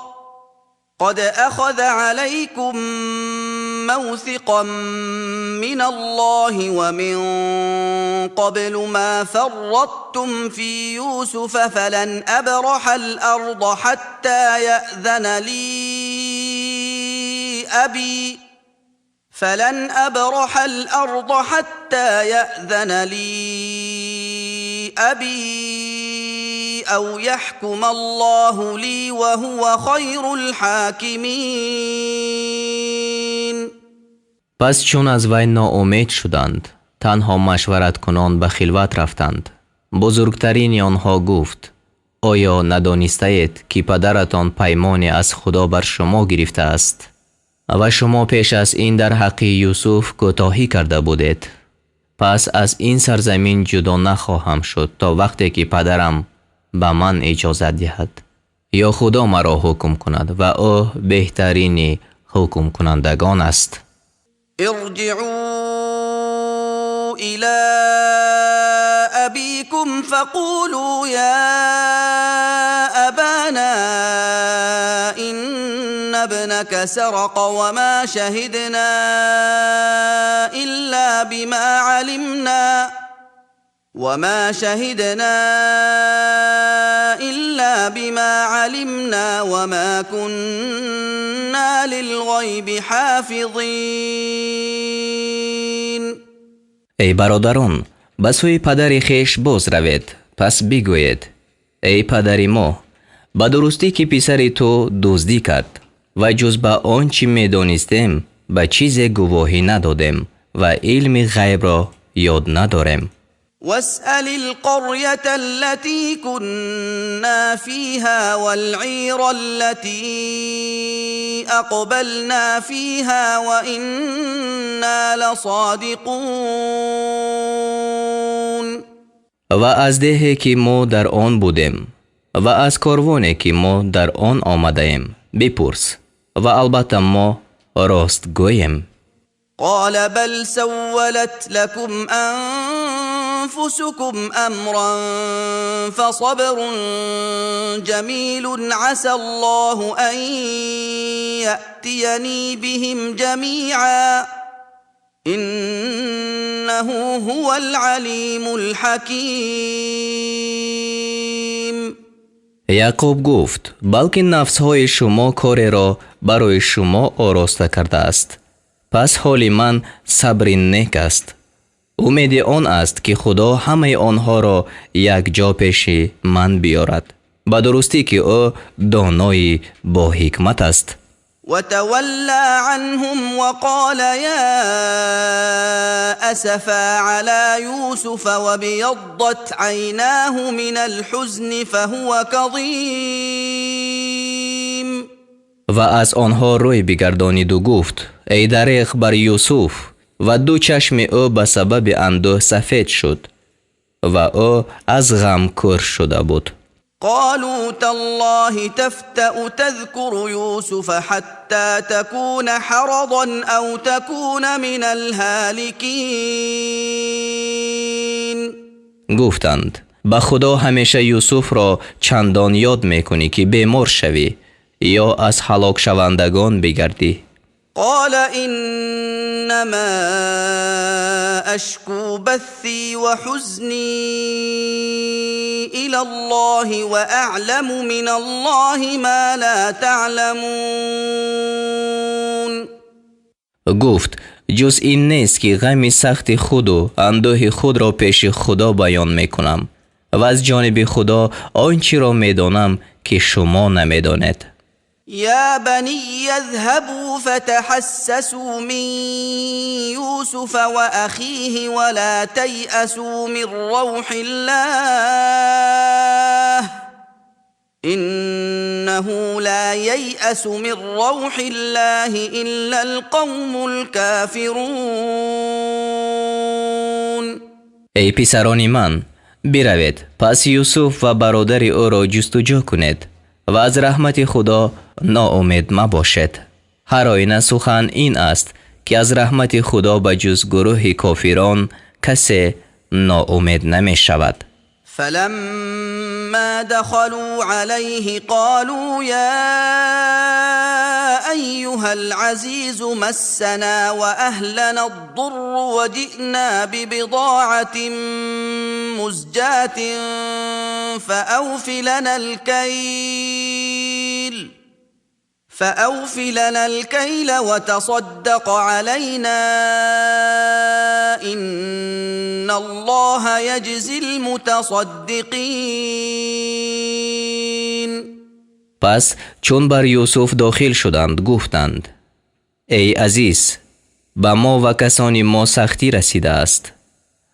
قد أخذ عليكم موثقا من الله ومن قبل ما فرطتم في يوسف فلن أبرح الأرض حتى يأذن لي أبي فلن أبرح الأرض حتى يأذن لي أبي أو يحكم الله لي وهو خير الحاكمين. Пас чун аз вай ноумед шуданд, танҳо машвараткунон ба хилват рафтанд. Бузургтарини онҳо гуфт: оё надонистаед, ки падаратон паймоне аз Худо бар шумо гирифтааст ва шумо пеш аз ин дар ҳаққи Юсуф кӯтоҳӣ карда будед? Пас аз ин сарзамин ҷудо нахоҳам шуд то вақте ки падарам ба ман иҷозат диҳад ё Худо маро ҳукм кунад, ва ӯ беҳтарини ҳукмкунандагон аст. ارجعوا إلى أبيكم فقولوا يا أبانا إن ابنك سرق وما شهدنا إلا بما علمنا وما شهدنا إلا بما علمنا وما كنا للغيب حافظين. Эй бародарон, ба сӯи падари хеш боз равед, пас бигӯед: эй падари мо, ба дурустӣ ки писари ту дуздӣ кард ва ҷуз ба он чӣ медонистем ба чизе гувоҳӣ надодем ва илми ғайбро ёд надорем. واسأل القرية التي كنا فيها والعير التي أقبلنا فيها وإنا لصادقون. Ва аз деҳе ки мо дар он будем ва аз корвоне ки мо дар он омадаем бипурс, ва албатта мо ростгӯем. قال بل سولت لكم أنفسكم أمرا فصبر جميل عسى الله أن يأتيني بهم جميعا إنه هو العليم الحكيم. Яъқуб гуфт: балки нафсҳои шумо кореро барои шумо ороста кардааст, пас ҳоли ман сабри нек аст. Умеди он аст, ки Худо ҳамаи онҳоро якҷо пеши ман биёрад. Ба дурустӣ ки ӯ донои боҳикмат аст. وتولى عنهم وقال يا أسفا على يوسف وابيضت عيناه من الحزن فهو كظيم. Ва аз онҳо рӯй бигардониду гуфт: эй дареғ бар Юсуф, ва ду чашми ӯ ба сабаби андӯҳ сафед шуд ва ӯ аз ғам кӯр шуда буд. قالوا تالله تفتأ تذكر يوسف حتى تكون حرضا أو تكون من الهالكين. Гуфтанд: ба Худо, ҳамеша Юсуфро чандон ёд мекунӣ, ки бемор шавӣ ё аз ҳалокшавандагон бигардӣ. قال إنما أشكو بثي وحزني إلى الله وأعلم من الله ما لا تعلمون. Гуфт: ҷуз ин нест, ки ғами сахти худу андӯҳи худро пеши Худо баён мекунам ва аз ҷониби Худо он чиро медонам, ки шумо намедонед. يا بني اذهبوا فتحسسوا من يوسف وأخيه ولا تيأسوا من روح الله إنه لا ييأس من روح الله إلا القوم الكافرون. Эй писарони ман, биравед, пас Юсуф ва бародари ӯро ҷустуҷӯ кунед ва аз раҳмати Худо ноумед мабошед. Ҳар оина сухан ин аст, ки аз раҳмати Худо ба ҷуз гурӯҳи кофирон касе ноумед намешавад. فلما دخلوا عليه قالوا يا أيها العزيز مسنا وأهلنا الضر وجئنا ببضاعة مزجاة فأوف لنا الكيل وتصدق علينا إن الله يجزي المتصدقين. Пас чун бар Юсуф дохил шуданд, гуфтанд: «Эй азиз, ба мо ва касони мо сахтӣ расидааст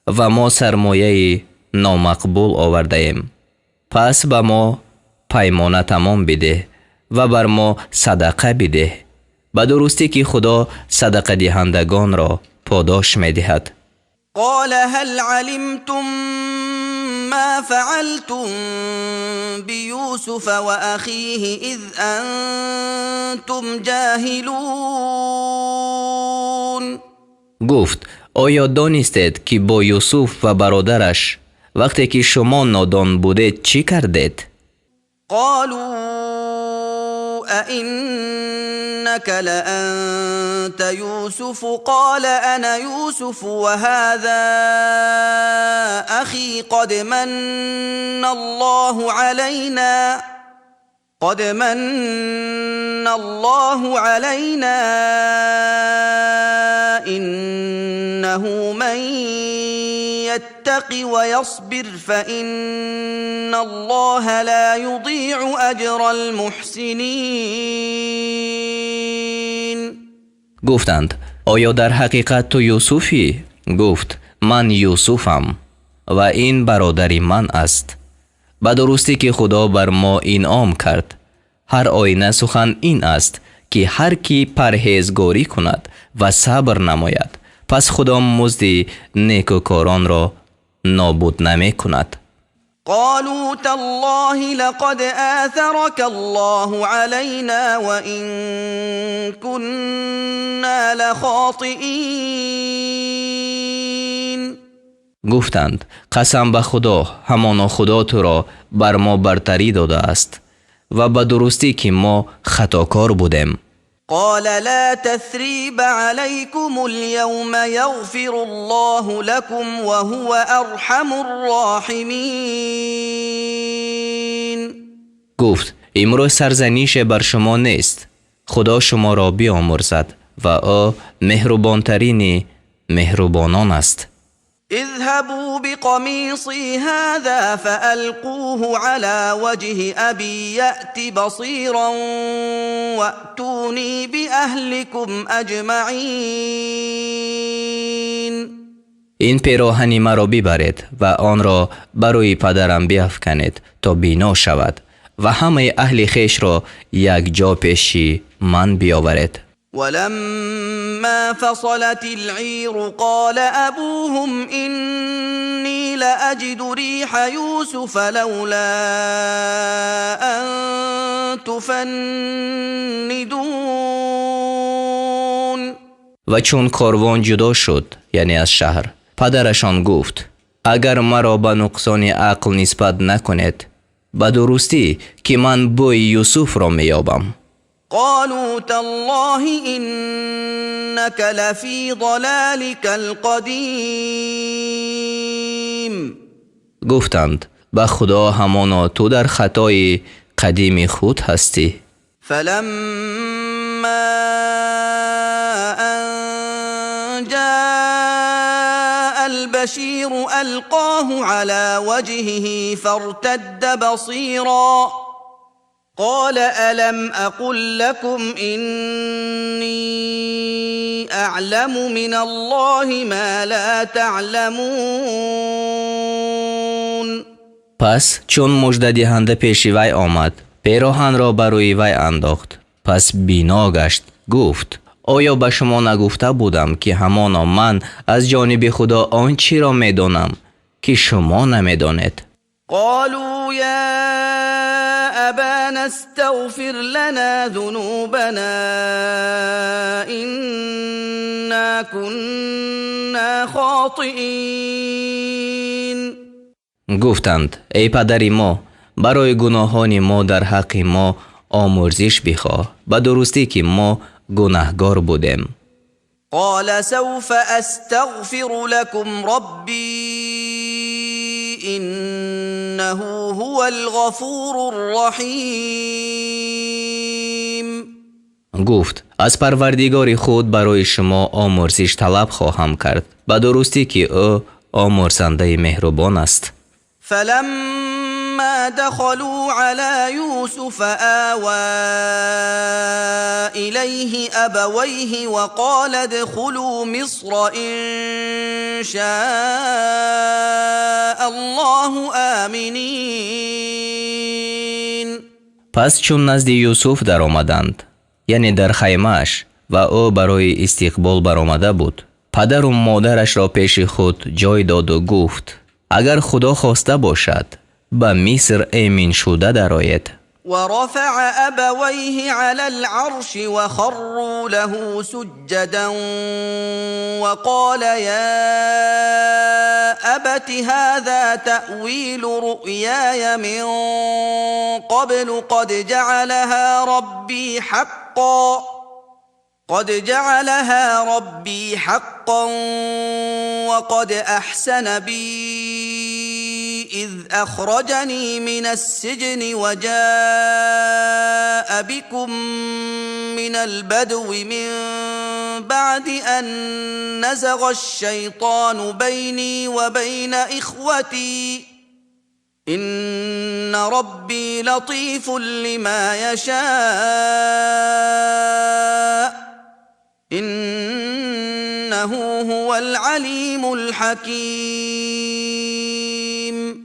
ва мо сармояи номақбул овардаем. Пас ба мо паймона тамом бидеҳ ва бар мо садақа бидеҳ. Ба дурустӣ, ки Худо садақадиҳандагонро подош медиҳад». قال هل علمتم ما فعلتم بيوسف وأخيه إذ أنتم جاهلون؟ Гуфт: «Оё донистед, ки бо Юсуф ва бародараш, вақте ки шумо нодон будед, чӣ кардед?» قالوا أئنك لأنت يوسف؟ قال أنا يوسف وهذا أخي، قد من الله علينا، إنه من يتق ويصبر فإن الله لا يضيع أجر المحسنين. Гуфтанд: «Оё дар ҳақиқат ту Юсуфӣ?» Гуфт: «Ман Юсуфам ва ин бародари ман аст. Ба дурустӣ, ки Худо бар мо инъом кард. Ҳар оина сухан ин аст, ки ҳар кӣ парҳезгорӣ кунад ва сабр намояд, пас Худо музди некӯкоронро нобуд намекунад». قالوا تالله لقد آثرك الله علينا وإن كنا لخاطئين. Гуфтанд: «Қасам ба Худо, ҳамоно Худо туро бар мо бартарӣ додааст ва ба дурустӣ, ки мо хатокор будем». قال لا تثريب عليكم اليوم، يغفر الله لكم وهو أرحم الراحمين. Гуфт: «Имрӯз сарзанише бар шумо нест. Худо шуморо биомӯрзад ва ӯ меҳрубонтарини меҳрубонон аст». اذهبوا بقميصي هذا فألقوه على وجه أبي يأت بصيرا وأتوني بأهلكم أجمعين. Ин пероҳани маро бибаред ва онро ба рӯи падарам биафканед, то бино шавад, ва ҳамаи аҳли хешро якҷо пеши ман биёваред. ولما فصلت العير قال أبوهم إني لأجد ريح يوسف لولا أن تفندون. Ва чун корвон ҷудо шуд, яъне аз шаҳр, падарашон гуфт: «Агар маро ба нуқсони ақл нисбат накунед, ба дурустӣ, ки ман бӯи Юсуфро меёбам». قالوا تالله إنك لفي ضلالك القديم. Гуфтанд: «Ба Худо, ҳамоно ту дар хатои қадими худ ҳастӣ». فلما أن جاء البشير ألقاه على وجهه فارتد بصيرا، قال ألم أقل لكم إني أعلم من الله ما لا تعلمون. Пас чун муждадиҳанда пеши вай омад, пероҳанро ба рӯи вай андохт, пас бино гашт. Гуфт: «Оё ба шумо нагуфта будам, ки ҳамоно ман аз ҷониби Худо он чиро медонам, ки шумо намедонед?» قالوا يا أبانا استغفر لنا ذنوبنا إنا كنا خاطئين. Гуфтанд: «Эй падари мо, барои гуноҳони мо дар ҳаққи мо омӯрзиш бихоҳ. Ба дурустӣ, ки мо Гунаҳгор будем. قال سوف أستغفر لكم ربي إنه هو الغفور الرحيم. Гуфт: аз Парвардигори худ барои шумо омӯрзиш талаб хоҳам кард, ба дурустӣ ки ӯ омӯрзандаи меҳрубон аст. فلما دخلوا على يوسف آوى إليه أبويه وقال ادخلوا مصر إن شاء الله آمنين. Пас чун назди Юсуф даромаданд, яъне дар хаймааш, ва ӯ барои истиқбол баромада буд, падару модарашро пеши худ ҷой доду гуфт: агар Худо хоста бошад, ба Миср эминшуда дароед. ورفع أبويه على العرش وخروا له سجدا وقال يا أبت هذا تأويل رؤياي من قبل قد جعلها ربي حقا وقد أحسن بي إذ أخرجني من السجن وجاء بكم من البدو من بعد أن نزغ الشيطان بيني وبين إخوتي إن ربي لطيف لما يشاء إنه هو العليم الحكيم.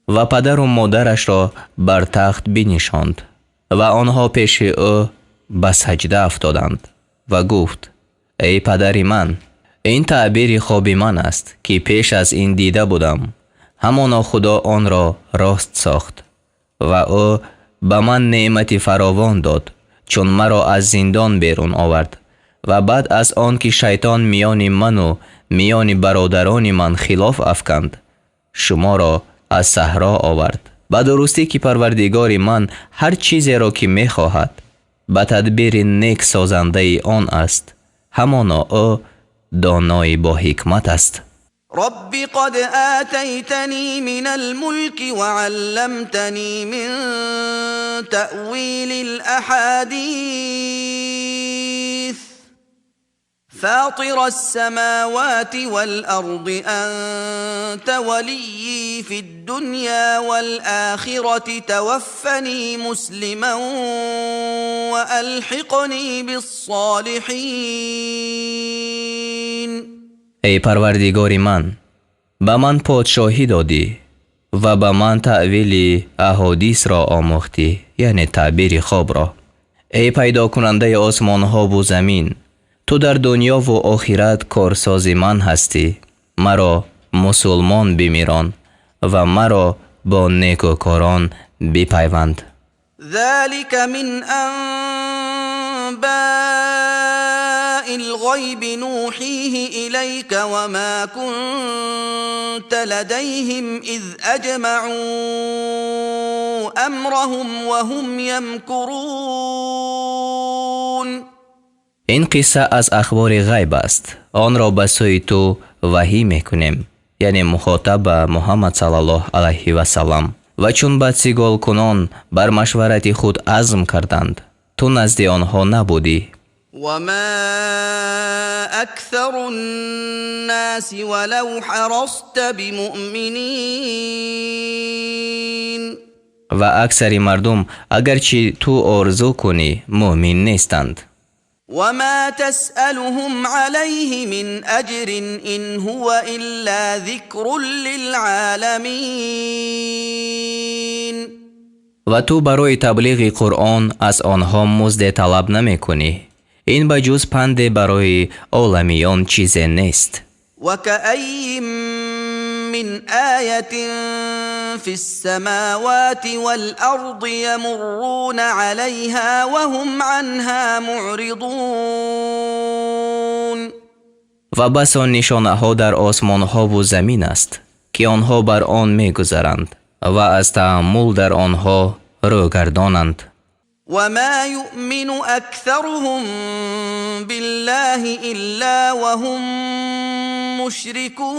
Ва падару модарашро бар тахт бинишонд ва онҳо пеши ӯ ба саҷда афтоданд ва гуфт: эй падари ман, ин таъбири хоби ман аст, ки пеш аз ин дида будам. Ҳамоно Худо онро рост сохт ва ӯ ба ман неъмати фаровон дод, чун маро аз зиндон берун овард ва баъд аз он ки шайтон миёни ману миёни бародарони ман хилоф афканд, шуморо аз саҳро овард. Ба дурустӣ ки Парвардигори ман ҳар чизеро ки мехоҳад, ба тадбири нек созандаи он аст. Ҳамоно ӯ донои боҳикмат аст. رب قد آتيتني من الملك وعلمتني من تأويل الأحاديث فاطر السماوات والأرض أنت وليي في الدنيا والآخرة توفني مسلما وألحقني بالصالحين. Эй Парвардигори ман, ба ман подшоҳӣ додӣ ва ба ман таъвили аҳодисро омӯхтӣ, яъне таъбири хобро. Эй пайдокунандаи осмонҳову замин, ту дар дунёву охират корсози ман ҳастӣ. Маро мусулмон бимирон ва маро бо некӯкорон бипайванд. ذلك من أنباء الغيب نوحيه إليك وما كنت لديهم إذ أجمعوا أمرهم وهم يمكرون. Ин қисса аз ахбори ғайб аст, онро ба сӯи ту ваҳӣ мекунем, яъне мухотаб ба Муҳаммад саллаллоҳ алайҳи васаллам. Ва чун бадсиголкунон бар машварати худ азм карданд, ту назди онҳо набудӣ. وما أكثر الناس ولو حرصت بمؤمنين. Ва аксари мардум, агарчи ту орзу кунӣ, мӯъмин нестанд. وما تسألهم عليه من أجر إن هو إلا ذكر للعالمين. Ва ту барои таблиғи Қуръон аз онҳо музде талаб намекунӣ. Ин ба ҷуз панде барои оламиён чизе нест. وكأي من آية في السماوات والأرض يمرون عليها وهم عنها معرضون. Ва басо нишонаҳо дар осмонҳову замин аст, ки онҳо бар он мегузаранд ва аз тааммул дар онҳо рӯгардонанд. وما يؤمن أكثرهم بالله إلا وهم مشركون.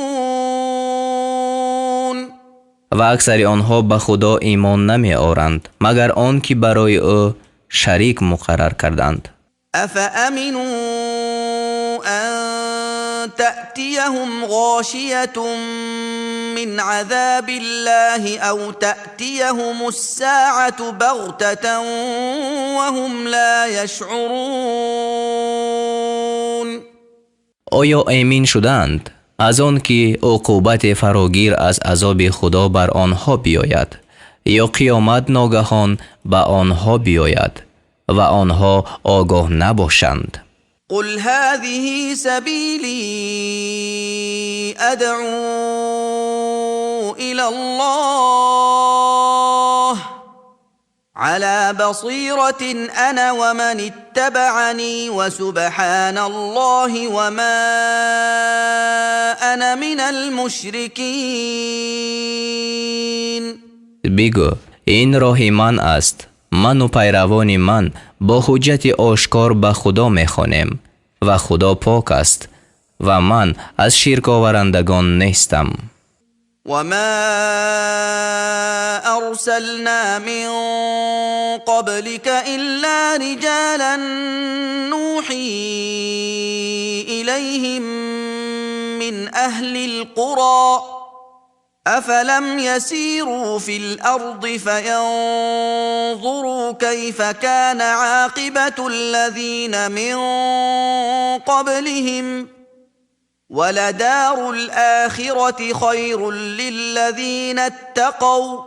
Ва аксари онҳо ба Худо имон намеоранд, магар он ки барои ӯ шарик муқаррар карданд. أفأمنوا أن تأتيهم غاشية من عذاب الله أو تأتيهم الساعة بغتة وهم لا يشعرون؟ Оё эмин шудаанд аз он ки уқубати фарогир аз азоби Худо бар онҳо биёяд ё қиёмат ногаҳон ба онҳо биёяд ва онҳо огоҳ набошанд? قل هذه سبيلي أدعو إلى الله على بصيرة أنا ومن اتبعني، وسبحان الله وما أنا من المشركين. Бигӯ: ин роҳи ман аст. Ману пайравони ман бо ҳуҷҷати ошкор ба Худо мехонем, ва Худо пок аст, ва ман аз ширковарандагон нестам. وما أرسلنا من قبلك إلا رجالا نوحي إليهم من أهل القرى. أفلم يسيروا في الأرض فينظروا كيف كان عاقبة الذين من قبلهم؟ ولدار الآخرة خير للذين اتقوا،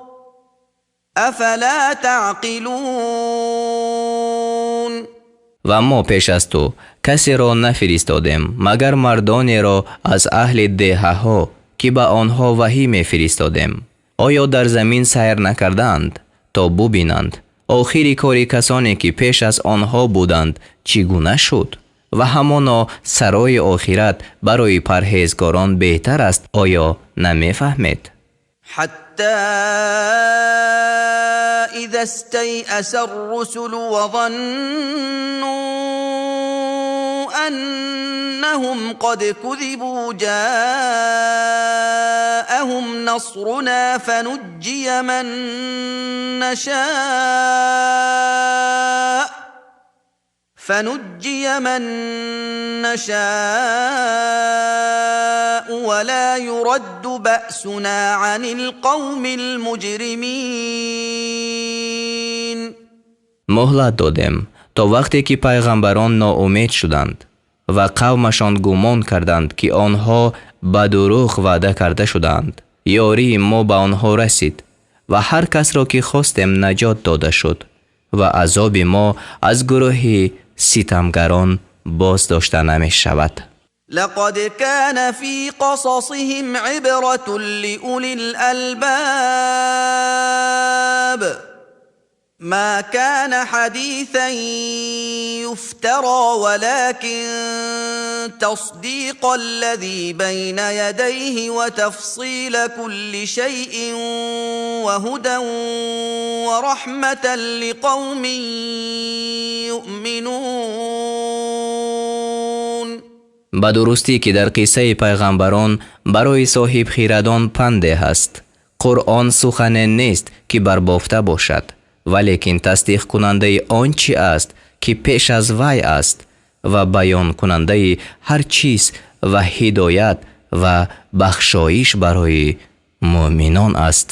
أفلا تعقلون؟ Ва мо пеш аз ту касеро нафиристодем, магар мардонеро аз аҳли деҳаҳо, ки ба онҳо ваҳӣ мефиристодем. Оё дар замин сайр накардаанд, то бубинанд, охири кори касоне ки пеш аз онҳо буданд, чӣ гуна шуд? Ва ҳамоно сарои охират барои парҳезгорон беҳтар аст. Оё намефаҳмед? حتى إذا استيأس الرسل وظنوا أنهم قد كذبوا جاءهم نصرنا فنجي من نشاء ولا يرد بأسنا عن القوم المجرمين. Муҳлат додем, то вақте ки пайғамбарон ноумед шуданд ва қавмашон гумон карданд, ки онҳо ба дурӯғ ваъда карда шудаанд. Ёрии мо ба онҳо расид, ва ҳар касро ки хостем, наҷот дода шуд, ва азоби мо аз гурӯҳи ситамгарон боз дошта намешавад. لقد كان في قصصهم عبرة لأولي الألباب. ما كان حديثا يفترى، ولكن تصديق الذي بين يديه وتفصيل كل شيء وهدى ورحمة لقوم يؤمنون. Ба дурустӣ ки дар қиссаи пайғамбарон барои соҳибхирадон панде ҳаст. Қуръон сухане нест, ки барбофта бошад, валекин тасдиқкунандаи он чӣ аст, ки пеш аз вай аст, ва баёнкунандаи ҳар чиз, ва ҳидоят ва бахшоиш барои муъминон аст.